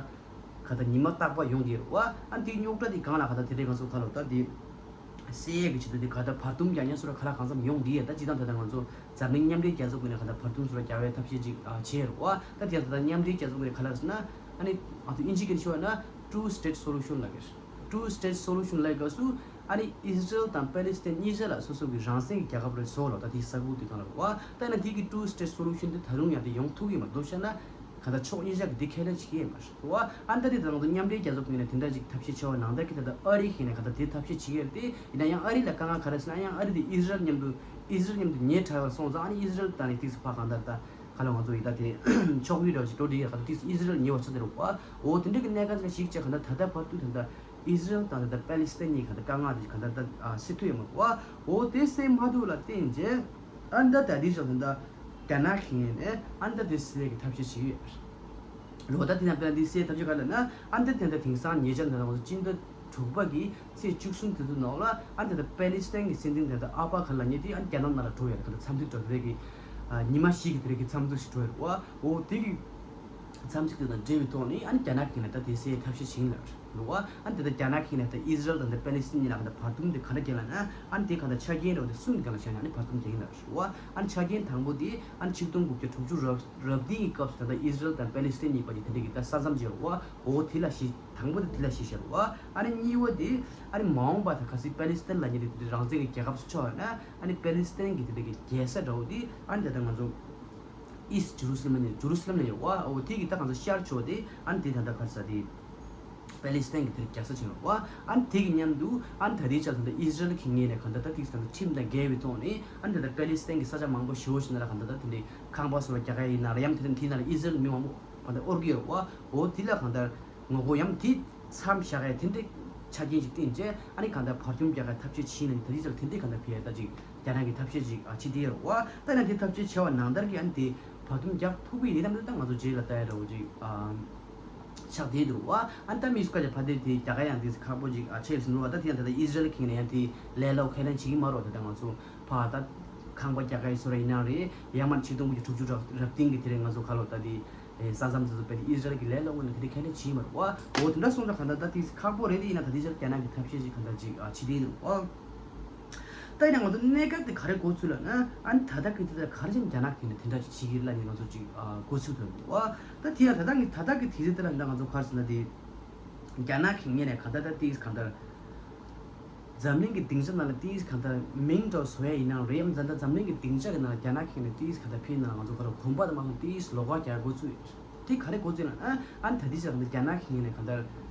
ག་ད་ཉི་མ་རྟག་པར་ཡོང་གི་རེད་བ། ཨ་ནི་དེ་རྙོག་དྲ་དེ་གང་ལ་ག་ད་དེ་འདྲ་ང་ཚོ་ག་ལ་ད་དེ་སེལ་ཡས་ཀྱི་ཆེད་དུ་དེ་ག་ད་བར་འདུམ་རྒྱག་མཁན་སོགས་ར་ག་ལ་གང་འཚམ་ཡོང་གི་ཡ། ད་སྤྱིར་བཏང་ད་ལྟ་ང་ཚོ་འཛམ་གླིང་མཉམ་འབྲེལ་རྒྱལ་ཚོགས་ངོས་ནས་ག་ད་བར་འདུམ་སོགས་ར་རྒྱག་པའི་ཐབས་ཤེས་ཅིག་བྱས་རེད་བ། ད་དེ་ད་ལྟ་མཉམ་འབྲེལ་རྒྱལ་ཚོགས་ངོས་ནས་ག་ལ་ཟེར་ན་ཨ་ནི་ང་ཚོ་ཨིན་ཇི་སྐད་ཤོད་ན། two state solution ལབ་ཀྱི་རེད། Two state solution ལབ་སྐབས་སུ་ཨ་ནི་ཨི་ཟི་རལ་དང་པེ་ལི་སི་ཐན་གཉིས་ཆ་ལ་སོ་སོ་གི་རང་བཙན་གྱི་རྒྱལ་ཁབ་རེ་བཟོ་ལ་ད་དེའི་ས་ཁུལ་དེ་གང་ལ་རེད་བ། ད་ཡིན་ན་དེ་གི་two state solution དེ་ད་རུང་ཡང་དེ་ཡོང་ཐུབ་ཀྱི་མ་འདུག་བཤད་ན། ག་ད་ཕྱོགས་གཉིས་ཆ་གི་དེ་ཁས་ལེན་བྱེད་ཀྱི་ཡོད་མ་རེད་བ། ཨ་ནི་ད་དེ་ད་ང་ཚོ་མཉམ་འབྲེལ་རྒྱལ་ཚོགས་ཀྱི་ངོས་ནས་དེ་འདྲ་ཅིག་ཐབས་ཤེས་བྱས་པ་ནང་ལྟར་གྱི་ད་ལྟ་ཨ་རི་གི་ངོས་ནས་ག་ད་དེ་ཐབས་ཤེས་བྱེད་ཀྱི་ཡོད་རེད་དེ། ཡིན་ན་ཡང་ཨ་རི་ལ་དཀའ་ངལ་ག་རེ་ཟེར་ན། ཡང་ཨ་རི་དེ་ཨི་ཟི་རལ་མཉམ་དུ་ཨི་ཟི་རལ་མཉམ་དུ་ཉེ་དྲགས་སོང་ཙང་། ཨ་ནི་ཨི་ཟི་རལ་དང་ནི་ཏིག་ཙམ་ཕ་གང་ལྟར་ད་ག་ལ་ང་ཚོ་ཡི་ད་དེ་ཕྱོགས་རིས་འདྲ་བ་ཅིག་འགྲོ་འདི་ཡོད། ག་ད་ཏིག་ཙམ་ཨི་ཟི་རལ་ཉེ་བ་ཆགས་བསྡད་རེད་བ། འོ་དེ་འདྲ་གི་གནད་འགག་ཅིག་ཞིག་བྱས། ག་ད་ད་ལྟ་བར་དུ་ད་ལྟ་ཨི་ཟི་རལ་དང་ད་ལྟ་པེ་ལི་སི་ཐན་གཉིས་ག་ད་དཀའ་ངལ་དེ་ག་ད་ད་སེལ་ཐུབ་ཡོད་མ་རེད་བ། འོ་དེ་སེལ་མ་ཐུབ་ལ་བརྟེན་བྱས། ཨ་ནི་ད་ད་དེ་ཞག་ད་ད་རྒྱ་ནག་གི་ངོས་ནས་ཨ་ནི་ད་དེ་སེལ་གྱི་ཐབས་ཤེས་བྱེད་ཀྱི་ཡོད་རེད། ལོ་ད་དེ་ཡང་དཔེར་ན་འདི་སའི་ཐབས་ཤེས་ག་ལ་ན། ཨ་འདི་དེ་འདྲ་དེང་སང་ཉེ་ཆར་ད་ང་ཚོ་སྤྱི་ཟླ་དྲུག་པ་གི་ཚེས་བཅུ་གསུམ་དེ་ཚོ་ནང་ལ། ཨ་འདི་ད་པེ་ལི་སི་ཐན་གྱི་སྲིད་འཛིན་དེ་འདྲ་ཨ་པ་ག་ལ་ཉེ་དེ་ཨ་རྒྱ་ནག་ནང་ལ་འགྲོ་ཡ་ག་ད་འཚམས་གཟིགས་འགྲོ་དེ་གི་ཉི་མ་བཞི་གི་དེ་རིང་གི་འཚམས་གཟིགས་ཤིག་འགྲོ་ཡ་རེད་བ། འོ་དེ་གི་འཚམས་གཟིགས་དེ་དང་འབྲེལ་བའི་ཐོག་ནས་ཨ་ནི་རྒྱ་ནག་གི་ནས་ད་དེ་སའི་ཐབས་ཤེས་བྱེད་ཀྱི་ཡིན་ལབ་རེད་བ། ཨ་ནི་དེ་ད་རྒྱ་ནག་གི་ནས་ད་ཨི་ཟི་རལ་དང་ད་པེ་ལི་སི་ཐན་གཉིས་ལ་ག་ད་བར་འདུམ་དེ་ག་འདྲ་བརྒྱབ་ལབ་ན། ཨ་ནི་དེ་ག་ད་ཆ་རྐྱེན་འདྲ་བོ་དེ་གསུམ་གི་སྒང་ལ་བཞག་ནས་ཨ་ནི་བར་འདུམ་རྒྱག་གི་ཡིན་ལབ་རེད་བ། ཨ་ནི་ཆ་རྐྱེན་དང་པོ་དེ་ཨ་ནི་ཆིག་སྟོང་དགུ་བརྒྱ་དྲུག་ཅུ་རབ་རབ་བདུན་གྱི་སྐབས་སུ་ད་ལྟ་ཨི་ཟི་རལ་དང་པེ་ལི་སི་ཐན་གཉིས་བར་གྱི་དེ་འདྲ་གི་ད་ས་མཚམས་ཅིག་ཡོད་རེད་བ། འོ་དེ་ལ་གཞི་དང་པོ་དེ་དེ་ལ་གཞི་བཞག་རེད་བ། ཨ་ནི་གཉིས་པ་དེ་ཨ་ནི་མ་འོངས་པ་ད་གལ་སྲིད་པེ་ལི་སི་ཐན་ལབ་མཁན་དེ་དེ་འདྲ་རང་བཙན་གྱི་རྒྱལ་ཁབ་སུ་ཆགས་ཡོད་ན། ཨ་ནི་པེ་ལི་སི་ཐན་གྱི་དེ་འདྲ་གི་རྒྱལ་ས་འདྲ་བོ་དེ་ཨ་ནི་ད་ལྟ་ང་ཚོ་ཨི་སི་ཊི་ཇེ་རུ་སི་ལམ་ནས་ཇེ་རུ་སི་ལམ་ནས་ཡོད་བ། འོ་དེ་གི་ད་གང་ས་ཤར་ཕྱོགས་དེ་ཨ་ནི་དེ་ད་ལྟ་ག་རེ་ཟེར་དེ་པེ་ལི་སི་ཐན་གྱི་དེར་རྒྱལ་ས་ཆེན་པོ་བ། ཨ་ནི་དེ་གི་མཉམ་དུ་ཨ་ནི་ད་ལྟའི་ཆར་ད་ལྟ་ཨི་སི་རལ་གྱི་ངོས་ནས་གང་ལྟར་ད་ཏིག་ཙམ་ཁྲིམས་དང་འགལ་བའི་ཐོག་ནས། ཨ་ནི་ད་ལྟ་པེ་ལི་སི་ཐན་གྱི་ས་ཆ་མང་པོ་ཞེ་པོ་ཞིག་ནང་ལ་གང་ལྟར་ད་དེ་འདྲའི་ཁང་པ་སོགས་རྒྱག་ག་ཡིན་ན་ར། ཡང་དེ་དེ་ནང་ལ་ཨི་སི་རལ་མི་མང་པོ་གང་ལྟར་དབོར་གྱི་ཡོད་རེད་བ། འོ་དེ་ལ་གང་ལྟར་ངོ་རྒོལ་ཡང་དེ་མཚམས་བཞག་ཡ་དེ་འདྲའི་ཆ་རྐྱེན་ཞིག་བསྟན་རྗེས། ཨ་ནི་གང་ལྟར་བར་འདུམ་རྒྱག་ག་ཐབས་ཤེས་བྱས་ནས་ད་ལྟའི་ཆར་དེ་འདྲའི་གང་ལྟར་ཕེ་ད་ཅིག་རྒྱ་ནག་གི་ཐབས་ཤེས་ཅིག་ཨ་བྱེད་དེ་ཡོད་རེད་བ། ད་ཡང་དེ་ཐབས་ཤེས་བྱས་པ་ནང་ལྟར་གྱི་ཨ་ནི་དེ་བར་འདུམ་རྒྱག་ཐུབ་ཀྱི་ཡིན་ནམ་ད་ང་ཚོ་རྗེས་ལ་ལྟ་ཡ་འདྲ་བོ་ཅིག་ཨ། ཆགས་བསྡད་འདུག་བ། ཨ་ནི་ད་མི་སུ་ཁ་ཅིག་ཕ་དེ་དེ་རྒྱ་གར་ཡང་དེ་ཁག་པོ་ཅིག་ཨ་ཆེ་ཟིན་འདུག་བ། ད་དེ་ཡང་ད་ལྟ་ཨི་སི་རལ་གྱི་ངོས་ནས་ཡང་དེ་ལས་སླ་པོ་ཁས་ལེན་བྱེད་ཀྱི་མ་རེད་བ། ད་ལྟ་ང་ཚོ་ཕ་ད་ཁང་པ་རྒྱག་ག་ཡི་བཟོ་འདྲ་ཡིན་ན་རེད། ཡང་མིན་ཆིག་སྟོང་དགུ་བརྒྱ་དྲུག་ཅུ་རབ་རབ་བརྟན་གྱི་དེ་རིང་ང་ཚོ་ཁ་ལོ་ད་དེ་ས་མཚམས་དེ་ཚོ་དཔེ་དེ་ཨི་སི་རལ་གྱི་ལས་སླ་པོ་ངོས་ནས་དེ་འདྲ་ཁས་ལེན་བྱེད་ཀྱི་མ་རེད་བ། འོ་དེ་འདྲ་སོང་ཙང་གང་ལྟར་ད་དེ་ཁག་པོ་རེད། དེ་ཡིན་ན་ད་དེ་ཆར་རྒྱ་ནག་གི་ཐབས་ཤེས་ཅིག་གང་ལྟར་ཅིག་ཨ་བྱེད་དེ་འདུག་བ། ད་ཡིན་ན་ང་ཚོ་གནད་འགག་དེ་ག་རེ་འགོ་ཚུགས་ལབ་ན། ཨ་ནི་ད་ལྟ་གི་དེ་ལ་ག་རེ་བྱས་ནས་རྒྱ་ནག་གིས་ནི་དེ་འདྲ་ཅིག་བྱེད་ཀྱི་ལབ་ནས་ང་ཚོ་ཅིག་ཨ་འགོ་ཚུགས་ཐུབ་འདུག་བ། ད་དེ་ཡང་ད་ལྟ་ངས་ད་ལྟ་གི་དུས་ཚོད་དེ་ལ་ད་ང་ཚོ་ག་རེ་ཟེར་ན་དེ། རྒྱ་ནག་གི་ངོས་ནས་གང་ལྟར་ད་ཏིས་གང་ལྟར་འཛམ་གླིང་གི་སྡིངས་ཆ་ནང་ལ་ཏིས་གང་ལྟར་མིང་འདྲ་བཟོ་ཡ་ཡིན་ན་རེད། ཡང་ད་ལྟ་འཛམ་གླིང་གི་སྡིངས་ཆ་གི་ནང་ལ་རྒྱ་ནག་གི་ངོས་ནས་ཏིས་གང་ལྟར་ཕེབས་ནང་ལ་ང་ཚོ་ག་རེ་གོམ་པ་དང་མ་སོང་ཏིས་ལོགས་ཀ་རྒྱག་འགོ་ཚུགས་ཡོད། དེ་ག་རེ་འགོ་བཙུགས་ན། ཨ་ནི་ད་ལྟའི་ཆར་རྒྱ་ནག་གི་ངོས་ནས་གང་ལྟར་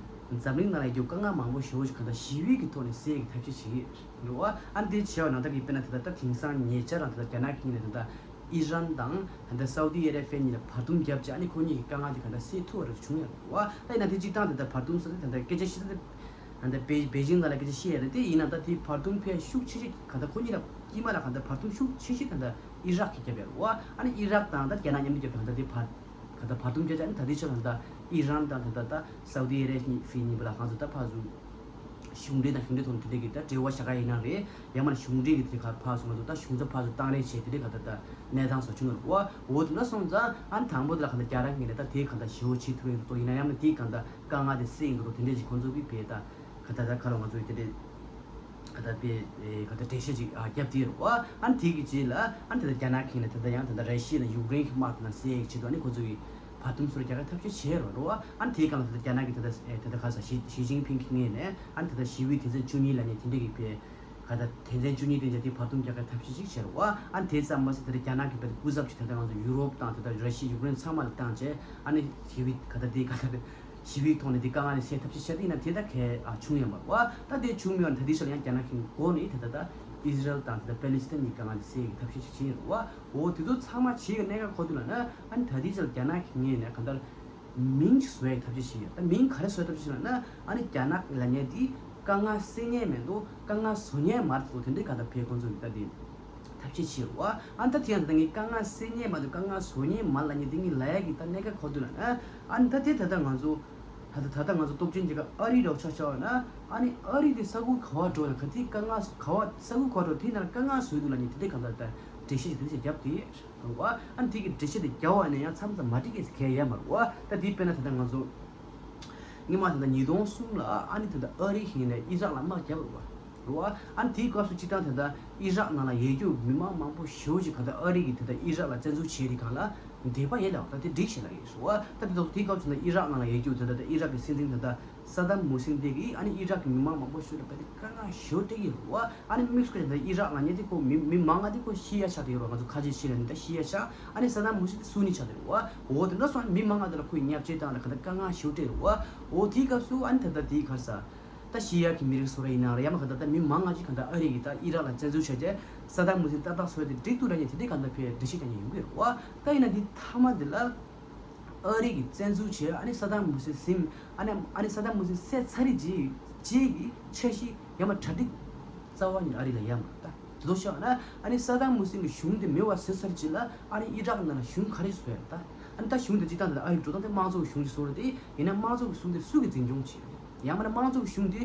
འཛམ་གླིང་ནང་ལ་ཡོད་དཀའ་ངལ་མང་པོ་ཞེ་པོ་ཞིག་གང་ལྟར་ཞི་བའི་གི་ཐོག་ནས་སེལ་གྱི་ཐབས་ཤེས་བྱེད་ཀྱི་ཡོད་རེད་བ། ཨ་ནི་དེ་བྱས་པ་ནང་ལྟར་གྱི་དཔེར་ན་ད་ལྟ་ད་དེང་སང་ཉེ་ཆར་རང་ད་ལྟ་རྒྱ་ནག་གི་ངོས་ནས་ད་ལྟ་ཨི་རན་དང་ད་ལྟ་སའུ་ཏི་ཨ་ར་བྷི་ཡ་གཉིས་ལ་བར་འདུམ་བརྒྱབ་བྱས། ཨ་ནི་ཁོ་གཉིས་ཀྱི་དཀའ་ངལ་དེ་གང་ལྟར་སེལ་ཐུབ་པ་རེ་བྱུང་ཡོད་རེད་བ། ད་ཡིན་ན་དེ་སྤྱིར་བཏང་ད་ལྟ་བར་འདུམ་ཟེར་ཏེ་ད་ལྟ་སྐད་ཆ་བཤད་ས་དེ་ད་ལྟ་པེ་པེ་ཅིང་ནང་ལ་སྐད་ཆ་བཤད་ཡ་རེད། དེ་ཡིན་ན་ད་དེ་བར་འདུམ་ཕལ་ཤུགས་ཆེ་ཤོས་གང་ལྟར་ཁོ་གཉིས་ལ་དཀྱིལ་མ་ལ་གང་ལྟར་བར་འདུམ་ཤུགས་ཆེ་ཤོས་གང་ལྟར་ཨི་རག་གིས་བརྒྱབ་ཡོད་རེད་བ། ཨ་ནི་ཨི་རག་དང་ད་རྒྱ་ནག་མཉམ་དུ་བརྒྱབ་པའི་གང་ལྟར་དེ་བར་གང་ལྟར་བར་འདུམ་བརྒྱབ་བྱས། ཨ་ནི་ད་ལྟའི་ཆར་གང་ལྟར་ཨི་རན་དང་གང་ལྟར་ད་སའུ་ཏི་ཨ་ར་བྷི་ཡ་གཉིས་པོ་ལ་གང་ཚོ་ད་ཕར་ཚུར་གཞུང་འབྲེལ་དང་གཞུང་འབྲེལ་ཐོག་ནས་དེ་འདྲ་གི་ད་འབྲེལ་བ་བཞག་ག་ཡིན་ན་རེད། ཡང་མིན་གཞུང་འབྲེལ་གྱི་དེ་ག་ཕར་ཚུར་ང་ཚོ་ད་གཞུང་ཚབ་ཕར་ཚུར་བཏང་རེས་བྱས། དེ་འདྲ་གང་ལྟར་ད་གནས་སྟངས་སོགས་བྱུང་ཡོད་རེད་བ། འོ་དེ་འདྲ་སོང་ཙང་ཨ་ནི་དང་པོ་དེ་ལ་གང་ལྟར་རྒྱ་ར་གི་ངོས་ནས་ད་དེ་གང་ལྟར་ཞེ་པོ་བྱེད་ཐུབ་ཡོད་འདུག་ཡིན་ན་ཡང་ན་དེ་གང་ལྟར་དཀའ་ངལ་དེ་སེལ་ཡོང་འདུག་དེ་འདྲ་ཅིག་ཁོང་ཚོ་གིས་བས་ད་ག་ད་ད་ག་ལ་ང་ཚོ་དེ་འདྲ་ག་ད་པའི་ག་ད་འགྲེལ་བཤད་ཅིག་ཨ་བརྒྱབ་དེ་རེད་བ། ཨ་ནི་དེ་གི་རྗེས་ལ་ཨ་ནི་ད་ལྟ་རྒྱ་ནག་གི་ངོས་ནས་ད་ལྟ་ཡང་ད་ལྟ་ར་ཤི་ཡ་དང་ཡུཀ་རེན་གྱི་དམག་དེ་ནང་སེལ་ཡག་ཆེད་དུ་ཨ་ནི་ཁོ་ཚོ་གི་བར་འདུམ་སོགས་རྒྱག་གི་ཐབས་ཤེས་བྱས་རོགས་རེད་བ། ཨ་ནི་དེའི་སྒང་ལ་ད་ལྟ་རྒྱ་ནག་གི་ད་ལྟ་ད་ལྟ་ག་ས་ཞི་ཞི་ཅིན་ཕིང་གི་ངོས་ནས་ཨ་ནི་ད་ལྟ་ཞི་བའི་དོན་ཚན་བཅུ་གཉིས་ལབ་མཁན་དེ་འདྲ་གི་པའི་ག་ད་དོན་ཚན་བཅུ་གཉིས་དེ་འདྲ་དེ་བར་འདུམ་རྒྱག་གི་ཐབས་ཤེས་ཅིག་བྱས་རོགས་བ། ཨ་ནི་དེ་ཙམ་མ་ཟད་ད་ལྟ་རྒྱ་ནག་གི་པའི་སྐུ་ཚབ་ཅིག་ད་ལྟ་ང་ཚོ་ཡུ་རོབ་དང་ད་ལྟ་ར་ཤི་ཡ་ཡུཀ་རེན་ཚང་མ་ལ་བཏང་བྱས། ཨ་ནི་ཞི་བའི་ག་ད་དེ་ག་ད་ཞི་བའི་ཐོག་ནས་དེ་དཀའ་ངལ་ནས་སེལ་ཐབས་ཤེས་བྱས་ཏེ་ཡིན་ན་དེ་ད་གས་ཨ་བྱུང་ཡོད་མ་རེད་བ། ད་དེ་བྱུང་མེད་པ་ད་དེ་ཤར་ཡང་རྒྱ་ནག་གི་འགོ་ནས་ད་ད་ད་ཨི་སི་རལ་དང་ད་ད་པེ་ལི་སི་ཐན་གཉིས་དཀའ་ངལ་དེ་སེལ་གྱི་ཐབས་ཤེས་ཅིག་བྱས་ཡོད་རེད་བ། འོ་དེ་ཚོ་ཚང་མ་བྱེད་ཡོད་གནད་འགག་ག་དུས་ལ་ན། ཨ་ནི་ད་དེ་ཤར་རྒྱ་ནག་གི་ངོས་ནས་གང་ལྟར་མིང་ཞིག་བཟོ་ཡའི་ཐབས་ཤེས་ཤིག་ཡོད། ད་མིང་ག་རེ་བཟོ་ཡའི་ཐབས་ཤེས་ཤིག་ལབ་ན། ཨ་ནི་རྒྱ་ནག་ལབ་མཁན་དེ་དཀའ་ངལ་སེལ་མཁན་མི་འདུག་དཀའ་ངལ་བཟོ་མཁན་མ་རེད་འདུག་དེ་འདྲའི་གང་ལྟར་བས་ཁོང་ཚོ་ད་དེ་ཐབས་ཤེས་བྱེད་རོགས། ཨ་ནི་ད་དེ་ཡང་ད་ངས་དཀའ་ངལ་སེལ་མཁན་མ་གཏོགས་དཀའ་ངལ་བཟོ་མཁན་མ་ལབ་མཁན་དེ་ངས་ལབ་ཡ་གི་ད་གནད་འགག་ག་དུས་ལབ་ན། ཨ་ནི་ད་དེ་ད་ལྟ་ང་ཚོ་ད་ད་ད་ལྟ་ང་ཚོ་སྟོབས་ཆེན་གྱི་ཨ་རི་འདྲ་བོ་ཆ་བཞག་པ་ན། ཨ་ནི་ཨ་རི་དེ་ས་ཁུལ་ག་བ་འགྲོ་ན་ག་དེ་དཀའ་ངལ་ག་བ་ས་ཁུལ་ག་བ་འགྲོ་དེ་ན་དཀའ་ངལ་བཟོས་འདུག་ལབ་མཁན་དེ་འདྲའི་གང་ལྟར་ད་འགྲེལ་བཤད་ཅིག་དེ་འདྲ་བརྒྱབ་དེ་རེད་བ། ཨ་ནི་དེ་གི་འགྲེལ་བཤད་དེ་རྒྱབ་པ་ནས་ཡང་མཚམས་མཚམས་མ་འགྲིག་གི་གལ་ཡོད་མ་རེད་བ། ད་དེ་དཔེར་ན་ད་ལྟ་ང་ཚོ་སྔོན་མ་ད་ལྟ་ཉིས་སྟོང་གསུམ་ལ་ཨ་ནི་ད་ལྟ་ཨ་རི་གི་ནས་ཨི་རག་ལ་དམག་བརྒྱབ་པ་རེད་བ། ཨ་ནི་དེའི་སྐབས་སུ་སྤྱིར་བཏང་ད་ལྟ་ཨི་རག་ནང་ལ་ཡོད་རྒྱུ་མི་མང་མང་པོ་ཞེ་པོ་ཅིག་ག་ད་ཨ་རི་གིས་ད་ལྟ་ཨི་རག་ལ་བཙན་འཛུལ་བྱས་དེ་སྒང་ལ་ འདོད་པ་ཡོད་ལ་ད་དེ་འགྲིག་ཤེས་ལ་ཡོད་རེད་བ། ད་དེ་ཚོ་དེའི་སྐབས་སུ་ན་ཨི་རག་ནང་ལ་ཡོད་རྒྱུ་དེ་འདྲ་ད་ཨི་རག་གི་སྲིད་འཛིན་དེ་འདྲ་ས་དཱམ་ཧུ་སིན་དེ་གིས་ཨ་ནི་ཨི་རག་གི་མི་མང་མང་པོ་ཞིག་ལ་དཔེ་དེ་དཀའ་ངལ་ཞེ་པོ་སྤྲད་ཀྱི་ཡོད་རེད་བ། ཨ་ནི་དམིགས་སུ་བཀར་ན་ཨི་རག་ལ་ཉེ་དེ་ཁོ་མི་མི་མང་ང་དེ་ཁོ་ཤི་ཡ་ཆགས་བསྡད་ཡོད་རེད་བ། ང་ཚོ་ཁ་ཆེ་ཤི་ལ་ནི་ད་ཤི་ཡ་ཆགས། ཨ་ནི་ས་དཱམ་ཧུ་སིན་དེ་སུན་ནི་ཆགས་བསྡད་རེད་བ། འོ་དེ་འདྲ་སོང་ནི་མི་མང་ང་དེ་ལ་ཁོས་བརྙས་བཅོས་བཏང་ལ་ག་འདྲ་དཀའ་ངལ་ཞེ་པོ་སྤྲད་རེད་བ། འོ་དེའི་སྐབས་སུ་ཨ་ནི་ད་ལྟ་དེའི་ག་རེ་ཟ། ད་ཤི་ཡ་གི་མི་རིགས་སུ་ར་ཡིན་ན་ར་ཡ་མ་ག་ད་ད་མི་མང་ང་ཅིག་ག་ད་ཨ་རི་གི་ད་ཨི་རག་ལ་བཙན་འཛུལ་བྱས་རྗེས་ས་དཱམ་ཧུ་སིན་ཏག་ཏག་བཟོས་ཏེ་འགྲིག་འདུག་ར་ཉེ་དེ་འདྲའི་ག་ད་ཕེ་འགྲེལ་བཤད་རྒྱག་མཁན་ཡོང་གི་རེད་བ། ད་ཡིན་ན་འདི་མཐའ་མ་འདི་ལ་ཨ་རི་གི་བཙན་འཛུལ་བྱས། ཨ་ནི་ས་དཱམ་ཧུ་སིན་ཟིན། ཨ་ནི་ཨ་ནི་ས་དཱམ་ཧུ་སིན་བསད་ཚར་རེད་རྗེས་རྗེས་ཀྱི་འཆར་གཞི་ཡ་མ་གྲ་སྒྲིག་རྩ་བ་ཉིད་ཨ་རི་ལ་ཡ་མ་ད་དེ་ཚོ་ཤོད་ན། ཨ་ནི་ས་དཱམ་ཧུ་སིན་གྱི་གཞུང་དེ་མེད་པ་བཟོས་ཚར་རྗེས་ལ་ཨ་ནི་ཨི་རག་ནང་ལ་གཞུང་ག་རེ་བཟོས་ཡ་ད། ཨ་ནི་ད་གཞུང་དེ་སྤྱི་བཏང་དེ་ལ་ཨ་རི་འགྲོ་སྟངས་དེ་དམངས་གཙོ་གི་གཞུང་ཞིག་བཟོ་རེད་དེ། ཡིན་ན་དམངས་གཙོ་གི་གཞུང་དེ་སུ་གིས་འཛིན་སྐྱོང་བྱེད། ཡང་མིན་ན་དམངས་གཙོ་གི་གཞུང་དེ་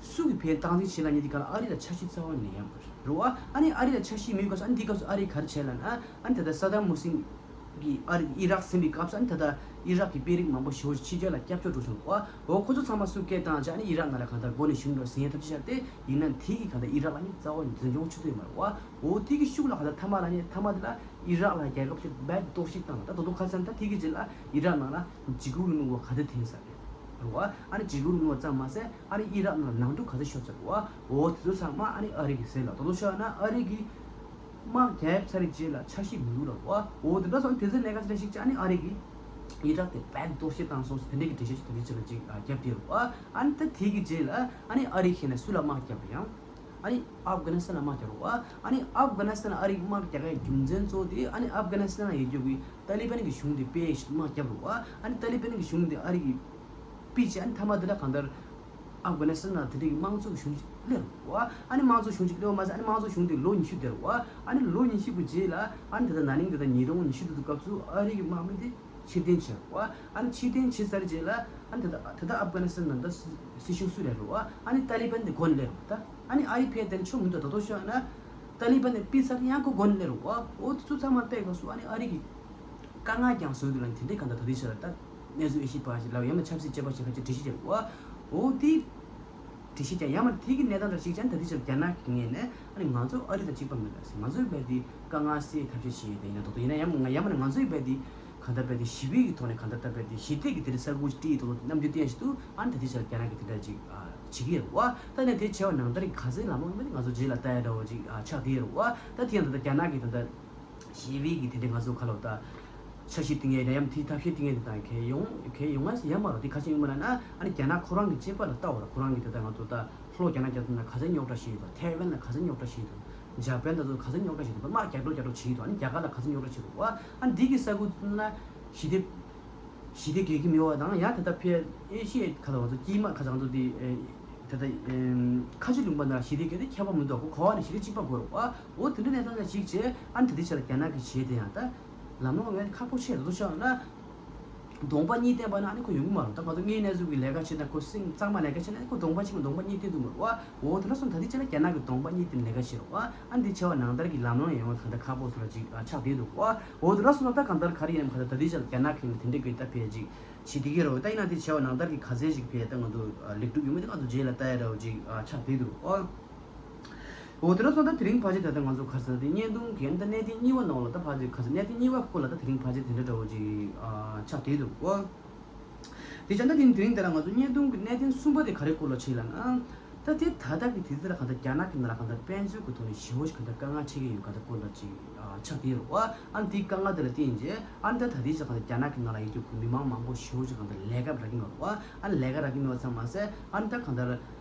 སུ་གིས་ཕན་སྟངས་འཛིན་བྱེད་ལ་ཉེ་དེ་ག་ལ་ཨ་རི་ལ་འཆར་གཞི་རྩ་བ་ནས་ཡོད་མ་རེད་བ། ཨ་ནི་ཨ་རི་ལ་འཆར་གཞི་མེད་སྐབས་སུ་ཨ་ནི་འདི་སྐབས་སུ་ཨ་རི་ག་རེ་བྱས་ལབ་ན། ཨ་ནི་ད་ལྟ་ས་དཱམ་ཧུ་སིན་གྱིས་ཨ་རི་ཨི་རག་ཟིན་པའི་སྐབས་སུ་ཨ་ནི་ད་ལྟ་ཨི་རག་གི་དཔོན་རིགས་མང་པོ་ཞེ་པོ་ཕྱི་རྒྱལ་ལ་སྐྱབས་བཅོལ་འགྲོ་བྱུང་བ། འོ་ཁོ་ཚོ་ཚང་མ་སུ་སྐད་བཏང་བྱས་ཨ་ནི་ཨི་རག་ནང་ལ་གང་ལྟར་འགོ་ནས་ཞུགས་འགྲོ་ཟིན་ཡ་ཐབས་ཅིག་བྱས་ཏེ། ཡིན་ན་དེ་གིས་གང་ལྟར་ཨི་རག་ལ་ནི་རྩ་བ་ནས་འཛིན་སྐྱོང་བྱེད་ཐུབ་ཡོད་མ་རེད་བ། འོ་དེ་གི་ཤུགས་ལ་གང་ལྟར་མཐའ་མ་ལ་ནི་མཐའ་མ་དེ་ལ་ཨི་རག་ལ་རྒྱལ་ཁབ་ཅིག་རྦད་གཏོར་བཤིག་བཏང་ལ། ད་དོ་དོ་ཁ་སང་ད་དེ་གི་རྗེས་ལ་ཨི་རག་ནང་ལ་འཇིགས་སྐུལ་གནང་བ་ག་དེ་འཐེན་ས་རེད་རེད་བ། ཨ་ནི་འཇིགས་སྐུལ་གནང་བ་ཙམ་མ་ཟད་ཨ་ནི་ཨི་རག་ནང་ལ་ནང་འཁྲུག་ག་ཚོད་ཤོར་ཚར་རེད་བ། འོ་དེ་ཚོ་ཚང་མ་ཨ་ནི་ཨ་རི་གི་ཟེར་ལ། དོ་དོ་ཤོད་ན་ཨ་རི་གི་དམག་རྒྱག་ཚར་རྗེས་ལ་འཆར་གཞི་མི་འདུག་ལ་བ། འོ་དེ་འདྲ་སོང་དེ་ཚོའི་གནད་འགག་ཅིག་ལ་ཞིག་ཅིག་ཨ་ནི་ཨ་རི་གིས་ཨི་རག་དེ་རྦད་གཏོར་བཤིག་བཏང་སོང་ཟེར་དེ་འདྲའི་གི་འགྲེལ་བཤད་ཅིག་དེ་འདྲའི་ཅིག་ལ་ཅིག་ཨ་བརྒྱབ་བསྡད་རེད་བ། ཨ་ནི་ད་དེ་གི་རྗེས་ལ་ཨ་ནི་ཨ་རི་ཁྱེད་ནས་སུ་ལ་དམག་བརྒྱབ་རེད་ཡང་། ཨ་ནི་ཨབ་གྷ་ནི་སི་ཐན་ལ་དམག་བརྒྱབ་རེད་བ། ཨ་ནི་ཨབ་གྷ་ནི་སི་ཐན་ལ་ཨ་རི་གི་དམག་རྒྱག་ཡའི་རྒྱུ་མཚན་གཙོ་བོ་དེ་ཨ་ནི་ཨབ་གྷ་ནི་སི་ཐན་ལ་ཡོད་རྒྱུ་གི་ཏཱ་ལི་བན་གི་གཞུང་དེ་ཕུད་ཡས་ཞིག་དམག་བརྒྱབ་རེད་བ། ཨ་ནི་ཏཱ་ལི་བན་གི་གཞུང་དེ་ཨ་རི་གིས་ཕུད་བྱས། ཨ་ནི་མཐའ་མ་དེ་ལ་གང་ལྟར་ཨབ་གྷ་ནི་སི་ཐན་ནང་དེ་འདྲའི་དམངས་གཙོ་གཞུང་ཞིག་སླེབས་རེད་བ། ཨ་ནི་དམངས་གཙོ་གཞུང་ཞིག་སླེབས་པ་མ་ཟད་ཨ་ནི་དམངས་གཙོ་གཞུང་དེ་ལོ་ཉི་ཤུ་བསྡད་རེད་བ། ཨ་ནི་ལོ་ཉི་ཤུ་གི་རྗེས་ལ་ཨ་ནི་ད་ལྟ་ན་ནིང་ད་ལྟ་ཉིས་སྟོང་ཉི་ཤུ་དུས་དུས་སྐབས་སུ་ཨ་རི་གི་དམག་མི་དེ་ཕྱིར་འཐེན་བྱས་རེད་བ། ཨ་ནི་ཕྱིར་འཐེན་བྱས་ཚར་རྗེས་ལ་ཨ་ནི་ད་ལྟ་ད་ལྟ་ཨབ་གྷ་ནི་སི་ཐན་ནང་ད་སྲིད་སྲིད་གཞུང་སུ་རེད་རེད་བ། ཨ་ནི་ཏཱ་ལི་བན་དེ་མགོ་ནས་སླེབས་རེད་བ། ད་ཨ་ནི་ཨ་རི་ཕེ་དེ་ནི་ཆོ་མི་འདུག་དོ་དོ་ཤོད་ན་ཏཱ་ལི་བན་དེ་ཕུད་ཚར་ཡང་ཁོ་མགོ་ནས་སླེབས་རེད་བ། འོ་དེ་ཚོ་ཚང་མ་བལྟས་སྐབས་སུ་ཨ་ནི་ཨ་རི་གི་དཀའ་ངལ་ཀྱང་བཟོས་འདུག་ལ་དེ་འདྲའི་གང་ལྟར་ད་ལྟའི་ཆར་ད་གནས་ཚུལ་དབྱེ་ཞིབ་པ་ཞིག་ལ་ཡང་ན་ཆབ་སྲིད་དཔྱད་པ་ཞིག་ཁ་ཅིག་འགྲེལ་བཤད་བྱེད་རེད་བ། འོ་དེ་འགྲེལ་བཤད་ཀྱང་ཡང་མ་དེ་གི་གནས་སྟངས་འདྲ་ཞིག་ཀྱང་ད་ལྟའི་ཆར་རྒྱ་ནག་གི་ངོས་ནས་ཨ་ནི་ང་ཚོ་ཨ་རི་དང་གཅིག་པ་མིན་ལ་ཟེར། ང་ཚོའི་བས་དེ་དཀའ་ངལ་སེལ་ཐབས་ཤེས་བྱེད་ཡས་དེ་ཡིན་ན་དོ་དོ་ཡིན་ན་ཡང་ང་ཡང་མ་ང་ཚོའི་བས་དེ་གང་ལྟར་བས་དེ་ཞི་བའི་གི་ཐོག་ནས་གང་ལྟར་ད་བས་དེ་ཞི་བདེ་གི་དེ་འདྲའི་ས་ཁུལ་ཅིག་སྒྲིག་ཡས་དོ་དོ་རྣམ་འགྱུར་བསྟན་བཞིན་དུ་ཨ་ནི་ད་ལྟའི་ཆར་རྒྱ་ནག་གི་དེ་འདྲ་ཅིག་བྱེད་ཀྱི་ཡོད་རེད་བ། ད་ནས་དེ་བྱས་པ་ནང་ལྟར་གྱི་ག་ཚོད་ལམ་ལྷོང་ཡོད་མེད་དེ་ང་ཚོ་རྗེས་ལ་ལྟ་ཡ་འདྲ་བོ་ཅིག་ཆགས་བསྡད་ཡོད་རེད་བ། ད་དེ་ཡང་ད་ལྟ་རྒྱ་ནག་གི་ད་ལྟ་ཞི་བའི་གི་དེ་འདྲའི་ང་ཚོ་ཁ་ལོ་ད་འཆར་གཞི་བཏིང་ཡས་ཡང་དེའི་ཐབས་ཤེས་བཏིང་ཡས་དེ་དང་གལ་ཡོང་གལ་ཡོང་ང་ཡང་མ་རོ། དེ་ཁ་ཤས་ཡོང་མ་ན་ན་ཨ་ནི་རྒྱ་ནག་ཁོ་རང་གི་བྱེད་པ་ལ་ལྟ་བ་ར། ཁོ་རང་གི་དེ་ལྟར་ང་ཚོ་ད་ལྷོ་རྒྱ་ནག་རྒྱ་མཚོ་ན་ག་ཚད་རྙོག་དྲ་ཞིག་ཡོད་དང་། ཐའེ་ཝན་ན་ག་ཚད་རྙོག་དྲ་ཞིག་ཡོད་དང་། འཇར་པན་ད་ཚོ་ག་ཚད་རྙོག་དྲ་ཞིག་ཡོད་དང་། དམག་རྒྱག་འགྲོ་རྒྱག་འགྲོ་བྱེད་ཀྱི་འདུག་ཨ་ནི་རྒྱ་གར་ལ་ག་ཚད་རྙོག་དྲ་ཞིག་འདུག་བ། ཨ་ནི་འདི་གི་ས་ཁུལ་ན་ཞི་བདེ་ཞི་བདེ་དགོས་ཀྱི་མེད་པ་དང་ཡང་དེ་ལྟར་ཕེ་ཨེ་ཤི་ཡའི་ཁ་ལ་ང་ཚོ་དཀྱིལ་མ་ཁ་ཚང་ཚོ་དེ་ཨེ་དེ་ལྟར་ཨེམ་ཁ་ཆེ་ལུང་པ་ན་ཞི་བདེ་དགོས་དེ་ཁྱད་པར་མི་འདུག་ཁོ་གོ་བ་ནས་ཞི་བདེ་གཅིག་པ་དགོས་རེད་བ། འོ་དེ་འདྲ་གནས་སྟངས་ལ་གཞིགས་བྱས་ཨ་ནི་ད་ལྟའི་ཆར་རྒྱ་ནག་གི་བྱེད་དེ་ཡང་ད་ལམ་ལྷོང་ཡོང་ཡ་ཁག་པོ་ཆེ་རེད་དོ་ཤོད་ན། གདོང་པ་གཉིས་བསྟན་པ་ན་ཨ་ནི་ཁོ་ཡོང་གི་མ་རེད། ད་ང་ཚོ་དངོས་གནས་ཚུལ་གྱི་ལས་ཀ་བྱེད་ན་ཁོ་སེམས་གཙང་མ་ལས་ཀ་བྱེད་ན་ཁོ་གདོང་པ་གཅིག་མ་གདོང་པ་གཉིས་བསྟན་ཐུབ་མ་རེད་བ། འོ་དེ་འདྲ་སོང་ད་ལྟའི་ཆ་ལ་རྒྱ་ནག་གི་གདོང་པ་གཉིས་བསྟན་ལས་ཀ་བྱེད་རེད་བ། ཨ་འདི་བྱ་བ་ནང་ལྟར་གྱི་ལམ་ལྷོང་ཡོང་བ་གང་ལྟར་ཁག་པོ་སོ་ར་ཅིག་ཆགས་བསྡད་འདུག་བ། འོ་དེ་འདྲ་སོང་ད་གང་ལྟར་ག་རེ་ཡིན་ནམ་གང་ལྟར་ད་ལྟའི་ཆ་ལ་རྒྱ་ནག་གི་དེ་འདྲའི་གི་ད་ཕེ་ཅིག་བྱེད་བསྡད་ཀྱི་རེད་བ། ད་ཡིན་ན་དེ་བྱ་བ་ནང་ལྟར་གྱི་ག་ཚད་ཅིག་ཕེ་ད་ང་ཚོ་ལེགས་གྲུབ་ཡོང་མིན་དེ་ང་ཚོ་རྗེས་ལ་ལྟ་ཡ་འདྲ་བོ་ཅིག་ཆགས་བསྡད་འདུག་བ། འོ་དེ་འདྲ་སོང་ད་དེ་རིང་ཕལ་ཆེར་ད་ལྟ་ང་ཚོ་ག་རེ་ཟེར་ན་དེ་བརྙན་ཐུང་གི་ད་གནད་དོན་གཉིས་པ་ནང་ལ་ད་ཕལ་ཆེར་ག་རེ་ཟེར་གནད་དོན་གཉིས་པ་སྐོར་ལ་ད་དེ་རིང་ཕལ་ཆེར་དེ་འདྲ་འདྲ་བོ་ཅིག་ཨ་ཆགས་བསྡད་འདུག་གོ། དེ་བྱས་ན་དེ་དེ་རིང་དེ་ལ་ང་ཚོ་བརྙན་ཐུང་གི་གནད་དོན་གསུམ་པ་དེ་ག་རེ་སྐོར་ལ་ཕྱིན་ལབ་ན། ད་དེ་ད་ལྟ་གི་དུས་ཚོད་ལ་གང་ལྟར་རྒྱ་ནག་གི་ནང་ལ་གང་ལྟར་དཔལ་འབྱོར་གྱི་ཐོག་ནས་ཞེ་པོ་ཞིག་གང་ལྟར་དཀའ་ངལ་འཕྲད་ཀྱི་ཡོད་གང་ལྟར་སྐོར་ལ་ཅིག་ཨ་ཆགས་བསྡད་ཡོད་རེད་བ། ཨ་ནི་དེའི་དཀའ་ངལ་དེ་ལ་བརྟེན་རྗེས་ཨ་ནི་ད་ད་ལྟའི་ཆར་གང་ལྟར་རྒྱ་ནག་གི་ནང་ལ་ཡོད་རྒྱུ་གི་མི་མང་མང་པོ་ཞེ་པོ་ཞིག་གང་ལྟར་ལས་ཀ་རག་གི་མེད་པ་རེད་བ། ཨ་ནི་ལས་ཀ་རག་གི་མེད་པ་ཙམ་མ་ཟད་ཨ་ནི་ད་གང་ལྟར།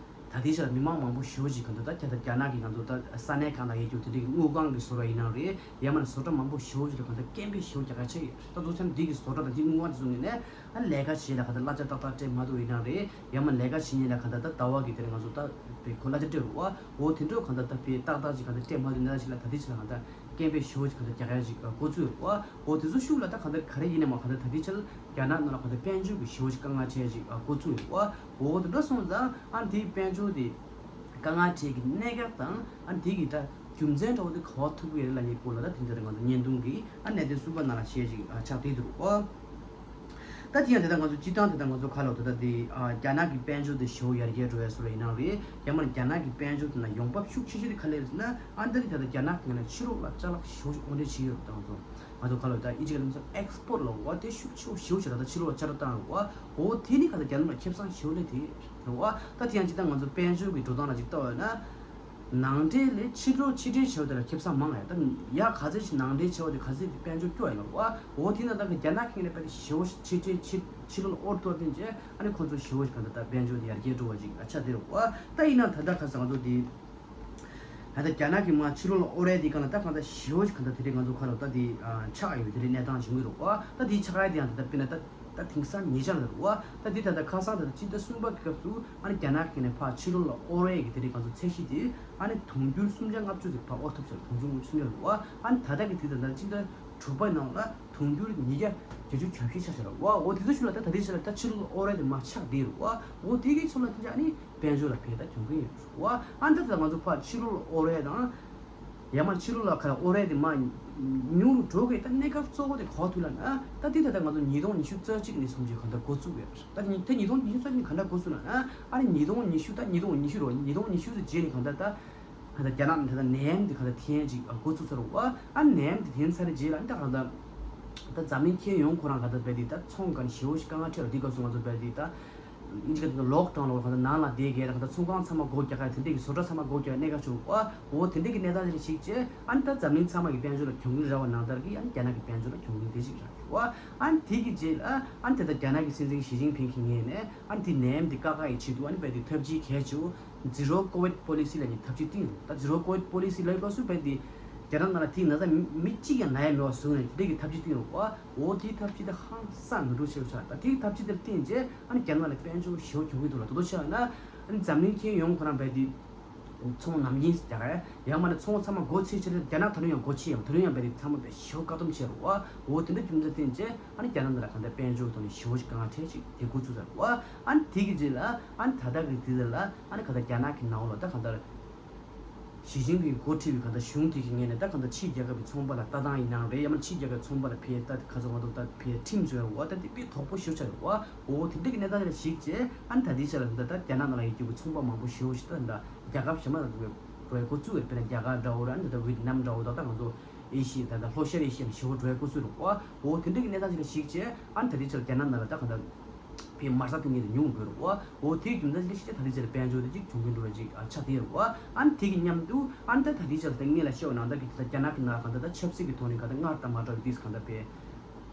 ད་ལྟའི་ཆར་མི་མང་མང་པོ་ཞེ་པོ་ཅིག་གང་ལྟར་ད་རྒྱ་ནག་གི་ང་ཚོ་ད་ས་གནས་གང་ལ་ཡོད་རྒྱུ་དེ་འདྲའི་དངུལ་ཁང་གི་བཟོ་གྲྭ་ཡིན་ནའང་རེད། ཡང་མིན་ན་བཟོ་གྲྭ་མང་པོ་ཞེ་པོ་ཅིག་ལ་གང་ལྟར་སྐད་འབོད་ཞེ་པོ་རྒྱག་ག་ཆགས་ཡོད་རེད། ད་དུང་ཚང་འདི་གི་བཟོ་གྲྭ་དང་འདི་དངུལ་ཁང་དེ་ཚོ་ངོས་ནས་ཨ་ལས་ཀ་བྱེད་ལ་གང་ལྟར་གླ་ཆ་ཏག་ཏག་སྤྲད་མ་ཐུབ་ཡིན་ནའང་རེད། ཡང་མིན་ན་ལས་ཀ་བྱེད་མཁན་ལ་གང་ལྟར་ད་ཟླ་བ་གི་དེ་ལ་ང་ཚོ་ད་དེ་གོ་གླ་ཆ་སྤྲད་རུང་བ། འོ་དེ་འདྲ་གང་ལྟར་ད་དཔེ་ཏག་ཏག་ཅིག་གང་ལྟར་སྤྲད་མ་ཐུབ་ན་ཞིག་ལ་ད་ལྟའི་ཆར་གང་ལྟར་སྐད་འབོད་ཞེ་པོ་ཅིག་གང་ལྟར་རྒྱག་ཡ་ཅིག་འགོ་བཙུགས་ཡོད་རེད་བ། འོ་དེ་ཚོ་ཤུགས་ལ་ད་གང་ལྟར་ག་རེ་ཡིན་ནའང་གང་ལྟར་ད་ལྟའི་ཆར་རྒྱ་ནག་ནང་ལ་གང་ལྟར་དཔལ་འབྱོར་གྱི་ཞེ་པོ་ཅིག་དཀའ་ངལ་འཕྲད་ཅིག་འགོ་བཙུགས་ཡོད་རེད་བ། འོ་དེ་འདྲ་སོང་ཙང་ཨ་དེའི་དཔལ་འབྱོར་དེ་དཀའ་ངལ་འཕྲད་ཀྱི་གནད་འགག་དང་ཨ་དེ་གི་ད་རྒྱུ་མཚན་འདྲ་བོ་དེ་ག་པར་ཐུག་གི་ཡོད་རེད་ལབ་མཁན་སྐོར་ལ་ད་དེ་འདྲ་ང་ཚོ་བརྙན་ཐུང་གི་ཨ་གནད་དོན་གསུམ་པ་ནང་ལ་བཤད་ཅིག་ཨ་ཆགས་བསྡད་འདུག་ཨ། ད་དེ་ཡང་དེ་ལྟར་ང་ཚོ་སྤྱིར་བཏང་དེ་ལྟར་ང་ཚོ་ཁ་ལོ་དེ་ལྟར་དེ་ཨ་རྒྱ་ནག་གི་དཔལ་འབྱོར་དེ་ཞེ་པོ་ཡར་རྒྱས་འགྲོ་ཡ་བཟོ་འདྲ་ཡིན་ནའང་རེད། ཡང་མིན་ན་རྒྱ་ནག་གི་དཔལ་འབྱོར་དེ་ན་ཡོང་འབབ་ཤུགས་ཆེ་ཤོས་དེ་ག་ལ་རེད་ཟེར་ན་ཨ་ད་དེ་ད་ལྟ་རྒྱ་ནག་གི་ངོས་ནས་ཕྱི་ལོགས་ལ་ཅ་ལག་ཞེ་པོ་ཅིག་དབོར་འདྲེན་བྱེད་ཀྱི་ཡོད་རེད། ད་ང་ཚོ་ ང་ཚོ་ག་ལ་ད་ཨི་ཇི་ག་ལ་ཨེག་སི་པོར་ཊི་ལ་འོ་དེ་ཤུགས་ཆེ་བོ་ཞེ་བོ་ཞིག་ད་ལྟ་ཕྱི་ལོགས་ལ་ཆ་རོགས་བཏང་འོ། འོ་དེ་ནི་ག་ད་རྒྱ་ནག་ལ་ཁེ་བཟང་ཞེ་བོ་ལས་དེ་འོ། ད་དེ་ཡང་ཅི་ད་ང་ཚོ་དཔལ་འབྱོར་གྱི་འགྲོ་སྟངས་ལ་ཅིག་ལྟ་བ་ན། ནང་འདྲེན་ལས་ཕྱི་ལོགས་ཕྱི་འདྲེན་བྱས་པ་དེ་ལ་ཁེ་བཟང་མང་ཡ། ད་ཡ་ག་ཚད་ཞིག་ནང་འདྲེན་བྱས་པ་དེ་ག་ཚད་དེ་དཔལ་འབྱོར་སྐྱོ་ཡ་ལ་འོ། འོ་དེ་ན་ད་ག་རྒྱ་ནག་གི་ངོས་ནས་དཔེ་ཞེ་བོ་ཕྱི་འདྲེན་ཕྱི་ཕྱི་ལོགས་ལ་ཨོར་ཐོར་བསྟན་བྱས། ཨ་ནི་ཁོ་ཚོ་ཞེ་བོ་ཞིག་ག་ད་ད་དཔལ་འབྱོར་དེ་ཡར་རྒྱས་འགྲོ་བ་ཅིག་ཨ་ཆགས་དེ་རེད་བ། ད་ཡིན་ན་ད་ལྟ་ཁ་སང་ང་ཚོ་དེ་ད་ལྟ་རྒྱ་ནག་གི་མ་ཕྱི་ལོགས་ལ་ཨོ་རེད་དེ་ག་ལ་ད་གང་ལྟར་ཞེ་བོ་ཞིག་ག་ད་དེ་རེད། ང་ཚོ་ཁ་ལ་ད་དེ་ཆགས་ཡོད་དེ་རེད། གནས་སྟངས་བྱུང་གི་རེད་བ། ད་དེ་ཆགས་ཡ་དེ་ཡང་ད་ལྟ་དཔེར་ན་ད་ད་དེང་སང་ཉེ་ཆར་རེད་བ། ད་དེ་ད་ལྟ་ཁ་སང་ད་ལྟ་སྤྱི་ཟླ་གསུམ་པ་གི་སྐབས་སུ་ཨ་ནི་རྒྱ་ནག་གི་ནས་ཕར་ཕྱི་ལོགས་ལ་ཨོ་རེད་གི་དེ་རེད། ང་ཚོ་ཚད་གཞི་དེ་ཨ་ནི་དུང་ཕྱུར་སུམ་བརྒྱ་ལྔ་བཅུ་ཟིག་ཕར་ཨོ་ཐུབ་ཆགས། དུང་ཕྱུར་སུམ་བརྒྱ་རེད་བ། ཨ་ནི་ད་ལྟ་གི་དེ་ད་ལྟ་སྤྱི་ཟླ་དྲུག་པ་ནང་ལ་དུང་ཕྱུར་ཉིས་བརྒྱ་བརྒྱད་ཅུ་གྱ་བཞི་ཆགས་ཤག་ར་བ། འོ་དེ་ཚོ་ཤུལ་ལ་ད་ད་དེ་ཤུལ་ལ་ད་ཕྱི་ལོགས་ཨོ་རེད་དེ་མ་ཆགས་བསྡད་ར་བ། འོ་དེ་གི་ཚོ་ལ་དེ་འདྲ་ཨ་ནི་དཔལ་འབྱོར་ལ་ཕན་ད་གྱོང་གུན་ཡོད་ར་བ། ཨ་ད་ད་ང་ཚོ་ཕར་ཕྱི་ལོགས་ཨོ་རེད་དང་ཡང་མ་ཕྱི་ལོགས་ལ་ཁ་ཨོ་རེད་དེ་མ་ཉུང་རུ་འགྲོ་གི་ད་གནས་སྐབས་གཙོ་བོ་དེ་ག་ཐུག་ལ་ན། ད་དེ་ད་ད་ང་ཚོ་ཉིས་སྟོང་ཉི་ཤུ་རྩ་གཅིག་ནས་བཟུང་བྱས་གང་ལྟར་འགོ་བཙུགས་ཡོད་ར། ད་ཉི་ད་ཉིས་སྟོང་ཉི་ཤུ་རྩ་གཅིག་ནས་གང་ལྟར་འགོ་བཙུགས་ན་ན། ཨ་ནི་ཉིས་སྟོང་ཉི་ཤུ་ད་ཉིས་སྟོང་ཉི་ཤུ་རོ། ཉིས་སྟོང་ཉི་ཤུ་ཚོ་རྗེས་ནས་གང་ལྟར་ད། ད་ལྟ་རྒྱ་ནག་ནས་ད་ལྟ་ནད་ཡམས་འདི་ག་ད་ཐེན་ཅིག་འགོ་ཚུགས་ཚར་བ། ཨ་ནད་ཡམས་འདི་ཐེན་ཚར་རྗེས་ལ་ཨ་ནི་ད་ག་ད་ད་འཛམ་གླིང་ཁྱོན་ཡོངས་ཁོ་རང་ག་ད་བས་འདི་ད་ཚོང་ག་ནས་ཞེ་བོ་ཞིག་དཀའ་ངལ་འཕྲད་བ། འདི་ག་སོང་ང་ཚོ་བས་འདི་ད་ཨིན་ཇི་ག་ད་ལོག་ཌའོན་ལ་ག་ད་ནང་ལ་བསྡད་གས། ད་ག་ད་ཚོང་ཁང་ཚང་མ་སྒོ་རྒྱག་ག་དེ་འདྲས་ཀྱི་བཟོ་གྲྭ་ཚང་མ་སྒོ་རྒྱག་གནས་ཀ་བྱུང་བ། འོ་དེ་འདྲས་ཀྱི་གནས་སྟངས་ཅིག་ལ་གཞིགས་བྱས་ཨ་ནི་ད་འཛམ་གླིང་ཚང་མ་གི་དཔལ་འབྱོར་ལ་གྱོང་གུན་རག་པ་ནང་ལྟར་གྱི་ཨ་ནི་རྒྱ་ནག་གི་དཔལ་འབྱོར་ལ་གྱོང་གུན་དེ་ཅིག་རག་གི་བ། ཨ་ནི་དེ་གི་རྗེས་ལ་ཨ་ནི་དེ་ད་རྒྱ་ནག་གི་སྲིད་འཛིན་ཞི་ཅིན་ཕིང་གི་ངོས་ནས་ཨ་ནི་དེ་ནད་ཡམས་འདི་བཀག་ག་ཡི་ཆེད་དུ་ཨ་ནི་བས་འདི་ཐབས་ཇུས་གལ་ཆེ་བོ། Zero Covid Policy ལབ་མཁན་ཐབས་ཇུས་བཏིང་རུང་། ད་Zero Covid Policy ལབ་སྐབས་སུ་བས་འདི་རྒྱ་ནག་ནང་ལ་དེའི་ན་ཚ་མི་མི་གཅིག་ཀྱང་ན་ཡ་མེད་པ་བཟོ་ནས་དེ་འདྲ་གི་ཐབས་ཇུས་བཏིང་རུང་བ། འོ་དེའི་ཐབས་ཇུས་དེ་ཧང་སང་ནོར་འཁྲུལ་ཆེ་བོ་ཆགས། ད་དེའི་ཐབས་ཇུས་དེར་བརྟེན་རྗེས་ཨ་ནི་རྒྱ་ནག་ལ་དཔལ་འབྱོར་ཞེ་བོ་གྱོང་གུན་འདུག་ལ། དོ་དོ་ཆགས་ན་ཨ་ནི་འཛམ་གླིང་ཁྱོན་ཡོངས་ཁོ་རང་བས་འདི་ཚོང་ནམ་རྒྱུན་རྒྱག་ཡ་ཡང་མ་ནས་ཚོང་ཚང་མ་སྒོ་ཕྱེ་ཕྱིར་རྒྱ་ནག་ད་རུང་ཡང་སྒོ་ཕྱེ་ཡང་ད་རུང་ཡང་བས་འདི་ཚང་མ་བས་ཞེ་བོ་བཀག་སྡོམ་བྱས་རུང་བ། འོ་དེ་འདྲ་རྒྱུ་མཚན་བརྟེན་རྗེས་ཨ་ནི་རྒྱ་ནག་འདི་ལ་གང་ལྟར་དཔལ་འབྱོར་ཐོག་ནས་ཞེ་བོ་ཞིག་དཀའ་ངལ་འཕྲད་ཅིག་དེ་འགོ་ཚུགས་ཚར་བ། ཨ་ནི་དེ་གི་རྗེས་ལ་ཨ་ནི་ད་ལྟ་གི་དུས་ལ་ཨ་ནི་ག་ད་རྒྱ་ནག་གི་ནང་ལ་ད་གང་ལྟར་ཞི་ཅིན་ཕིང་འགོ་ཁྲིད་པའི་གང་ལྟར་གཞུང་དེ་གི་ངོས་ནས་ད་གང་ལྟར་ཕྱིའི་རྒྱལ་ཁབ་ཀྱི་ཚོང་པ་ལ་ལྟ་སྟངས་ཡིན་ནའང་རེད། ཡང་མ་ཕྱིའི་རྒྱལ་ཁབ་ཚོང་པ་ལ་ཕེ་ད་ཁ་ཚ་བ་དང་ད་ཕེ་ཁྲིམས་བཟོས་ར་བ། ད་དེ་དཔེ་དོག་པོ་ཞེ་ཆགས་ར་བ། འོ་དེ་འདྲ་གི་གནས་སྟངས་ལ་གཞིགས་རྗེས་ཨ་ནི་ད་ལྟའི་ཆ་ལ་ད་ད་རྒྱ་ནག་ནང་ལ་ཡོད་རྒྱུ་གི་ཚོང་པ་མང་པོ་ཞེ་བོ་ཞིག་ད་ད་རྒྱལ་ཁབ་གཞན་མ་ལ་འགྲོ་བའི་འགོ་བཙུགས་ཡོད། དཔེར་ན་རྒྱ་གར་འདྲ་བོ་ར་ཨ་ནི་ད་ཝེད་ནམ་འདྲ་བོ་ད་ད་ང་ཚོ་ཨེ་ཤི་ཡ་ད་ད་ལྷོ་ཤར་ཨེ་ཤི་ཡ་ནས་ཞེ་བོ་འགྲོ་བའི་འགོ་ཚུགས་ར་བ། འོ་དེ་འདྲ་གི་གནས་སྟངས་ཅིག་ལ་གཞིགས་རྗེས་ཨ་ནི་ད་ལྟའི་ཆ་ལ་རྒྱ་ནག་ནང་ལ་ད་གང་ལྟར་ཕའི་མ་རྩ་ཐོན་མཁན་དེ་ཉུང་དགོས་རེད་བ། འོ་དེའི་རྒྱུ་མཚན་ཞིག་ལ་བྱས་ཏེ་ད་ལྟའི་ཆར་དཔལ་འབྱོར་དེ་གཅིག་གྱོང་གུན་འགྲོ་བའི་གཅིག་ཨ་ཆགས་བསྡད་ཡོད་རེད་བ། ཨ་ནི་དེ་གི་མཉམ་དུ་ཨ་ནི་ད་ད་ལྟའི་ཆར་ད་སྔོན་ལ་བཤད་པ་ནང་ལྟར་གྱི་ད་རྒྱ་ནག་གི་ནང་གང་ལྟར་ད་ཆབ་སྲིད་ཀྱི་ཐོག་ནས་གང་ལྟར་སྔར་དང་མ་འདྲ་བའི་དུས་གང་ལྟར་དཔེ་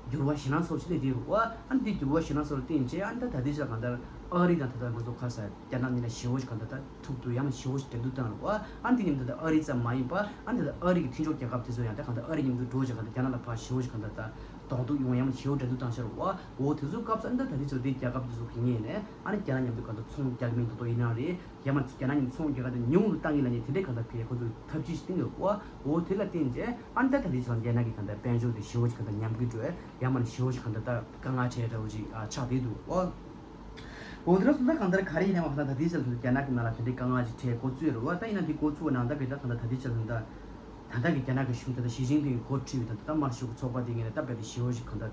འགྱུར་བ་ཞེད་སྣང་ཚ་བོ་ཞིག་སླེབས་བསྡད་ཡོད་རེད་བ། ཨ་ནི་དེ་འགྱུར་བ་ཞེད་སྣང་ཚ་བོ་ལ་བརྟེན་བྱས་ཨ་ནི་ད་ད་ལྟའི་ཆར་གང་ལྟར་ཨ་རི་དང་ད་ལྟ་ང་ཚོ་ཁ་ས་རྒྱ་ནག་གཉིས་ལ་ཞེ་བོ་ཞིག་གང་ལྟར་ད་ཐུག་ཏུ་ཡང་ཞེ་བོ་ཞིག་འགྲན་བསྡུར་བཏང་རེད་བ། ཨ་ནི་དེ་མཉམ་དུ་ད་ཨ་རི་ཙམ་མ་ཡིན་པ་ཨ་ནི་ད་ཨ་རི་གི་མཐུན་ཕྱོགས་རྒྱལ་ཁབ་དེ་ཚོ་ཡང་ད་གང་ལྟར་ཨ་རི་མཉམ་དུ་འགྲོ་བྱས་གང་ལྟར་རྒྱ་ནག་ལ་ཕར་ཞེ་བོ་ཞིག་གང་ལྟར་ད་གདོང་གཏུག་ཡོང་ཡང་ཞེ་བོ་འགྲན་བསྡུར་བཏང་ཤར་བ། འོ་དེ་ཚོའི་སྐབས་སུ་ཨ་ནི་ད་ད་ལྟའི་ཆར་དེ་རྒྱལ་ཁབ་དེ་ཚོ་གི་ངོས་ནས་ཨ་ནི་རྒྱ་ནག་མཉམ་དུ་གང་ལྟར་ཚོང་རྒྱག་མིན་དེ་ཚོ་ཡིན་ན་རེད། ཡང་མ་རྒྱ་ནག་མཉམ་དུ་ཚོང་རྒྱག་ག་དེ་ཉུང་རུ་བཏང་གི་ལ་ནི་དེ་འདྲའི་གང་ལྟར་ཕའི་ཁོ་ཚོས་ཐབས་ཇུས་ཤིག་བཏིང་ཡོད་བ། འོ་དེ་ལ་བརྟེན་རྗེས་ཨ་ནི་ད་ད་ལྟའི་ཆར་རྒྱ་ནག་གི་གང་ལྟར་དཔལ་འབྱོར་དེ་ཞེ་བོ་ཞིག་གང་ལྟར་ཉམས་རྒུད་འགྲོ་ཡང་མ་ནི་ཞེ་བོ་ཞིག་གང་ལྟར་ད་དཀའ་ངལ་འཕྲད་འདྲ་བོ་ཞིག་ཨ་ཆགས་བསྡད་འདུག་བ། འོ་དེ་ར་སོང་ད་གང་ལྟར་ག་རེ་ཡིན་ནའང་ད་ད་ལྟའི་ཆར་རྒྱ་ནག་གི་ནང་ལ་དེ་འདྲའི་དཀའ་ངལ་ཅིག་འཕྲད་འགོ་བཙུགས་ཡོད་རེད་བ། ད་ཡིན་ན་དེ་འགོ་བཙུགས་པ་ནང་ལྟར་གི་ད་གང་ལྟར་ད་ལྟའི་ཆར་ད་ད་ལྟ་གི་རྒྱ་ནག་གི་གཞུང་ད་ལྟ་ཞི་ཅིན་ཕིང་གི་འགོ་ཁྲིད་པའི་ད་ལྟ་དམར་ཤོག་གི་ཚོགས་པ་དེ་ངོས་ནས་ད་རྦད་དེ་ཞེ་བོ་ཞིག་གང་ལྟར་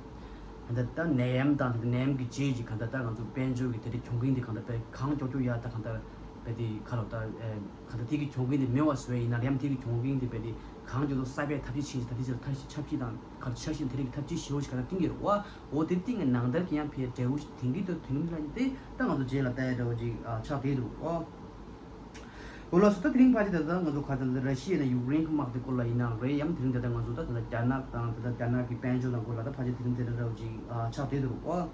གང་ལྟར་ད་ནད་ཡམས་དང་དེ་ནད་ཡམས་ཀྱི་རྗེས་ཀྱི་གང་ལྟར་ད་ང་ཚོ་དཔལ་འབྱོར་གྱི་དེ་འདྲའི་གྱོང་གུན་དེ་གང་ལྟར་དཔེ་གང་མགྱོགས་མགྱོགས་ཡར་ད་གང་ལྟར་རྦད་དེ་ཁ་ལོ་ད་གང་ལྟར་དེ་གི་གྱོང་གུན་དེ་མེད་པ་བཟོ་ཡ་ཡིན་ན་ཡང་དེ་གི་གྱོང་གུན་དེ་རྦད་དེ་གང་མགྱོགས་མགྱོགས་གསབ་པའི་ཐབས་ཤེས་བྱེད་ད་དེ་ཚོ་ཐབས་ཤེས་ཆབ་སྲིད་དང་ག་ཆབ་སྲིད་དེ་རིགས་ཀྱི་ཐབས་ཇུས་ཞེ་བོ་ཞིག་ག་ལ་བཏིང་གི་རེད་བ། འོ་དེ་བཏིང་གི་ནང་ལྟར་གྱི་ཡང་ཕའི་འབྲས་བུ་ཞིག་དེང་གི་དུ་དུང་ལ་དེ་ད་ང་ཚོ་རྗེས་ལ་ལྟ་ཡ་འདྲ་བོ་ཅིག་ཨ་ཆགས་བསྡད་འདུག་ཨོ། འོ་ལགས་སོ། ད་དེ་རིང་ཕལ་ཆེར་ད་ལྟ་ང་ཚོ་ག་ཚོད་ད་ར་ཤི་ཡ་ནས་ཡུཀ་རེན་གྱི་དམག་དེ་སྐོར་ལ་ཡིན་ནའང་རེད། ཡང་དེ་རིང་ད་ལྟ་ང་ཚོ་ད་ད་ལྟ་རྒྱ་ནག་དང་ད་ལྟ་རྒྱ་ནག་གི་དཔལ་འབྱོར་དང་སྐོར་ལ་ད་ཕལ་ཆེར་དེ་རིང་དེ་འདྲ་འདྲ་བོ་ཅིག་ཨ་ཆགས་བསྡད་འདུག་ཨོ།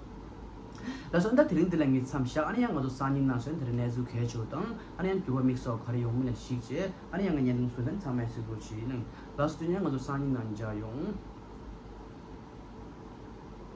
ལགས་སོ། ད་དེ་རིང་འདི་ལ་ངས་མཚམས་བཞག་ཨ་ནི་ཡང་ང་ཚོ་སང་ཉིན་ནང་ཚུན་དེ་རིང་གནས་ཚུལ་གལ་ཆེ་བ་དང་ཨ་ནི་ཡང་འགྱུར་བ་དམིགས་བསལ་ག་རེ་ཡོང་མིན་ལ་གཞིགས་བྱས་ཨ་ནི་ཡང་ང་བརྙན་ཐུང་བཟོས་ན་ཚང་མས་གཟིགས་རོགས་བྱེད། ལགས་སོ། དེ་ནས་ང་ཚོ་སང་ཉིན་ནང་མཇལ་ཡོང་།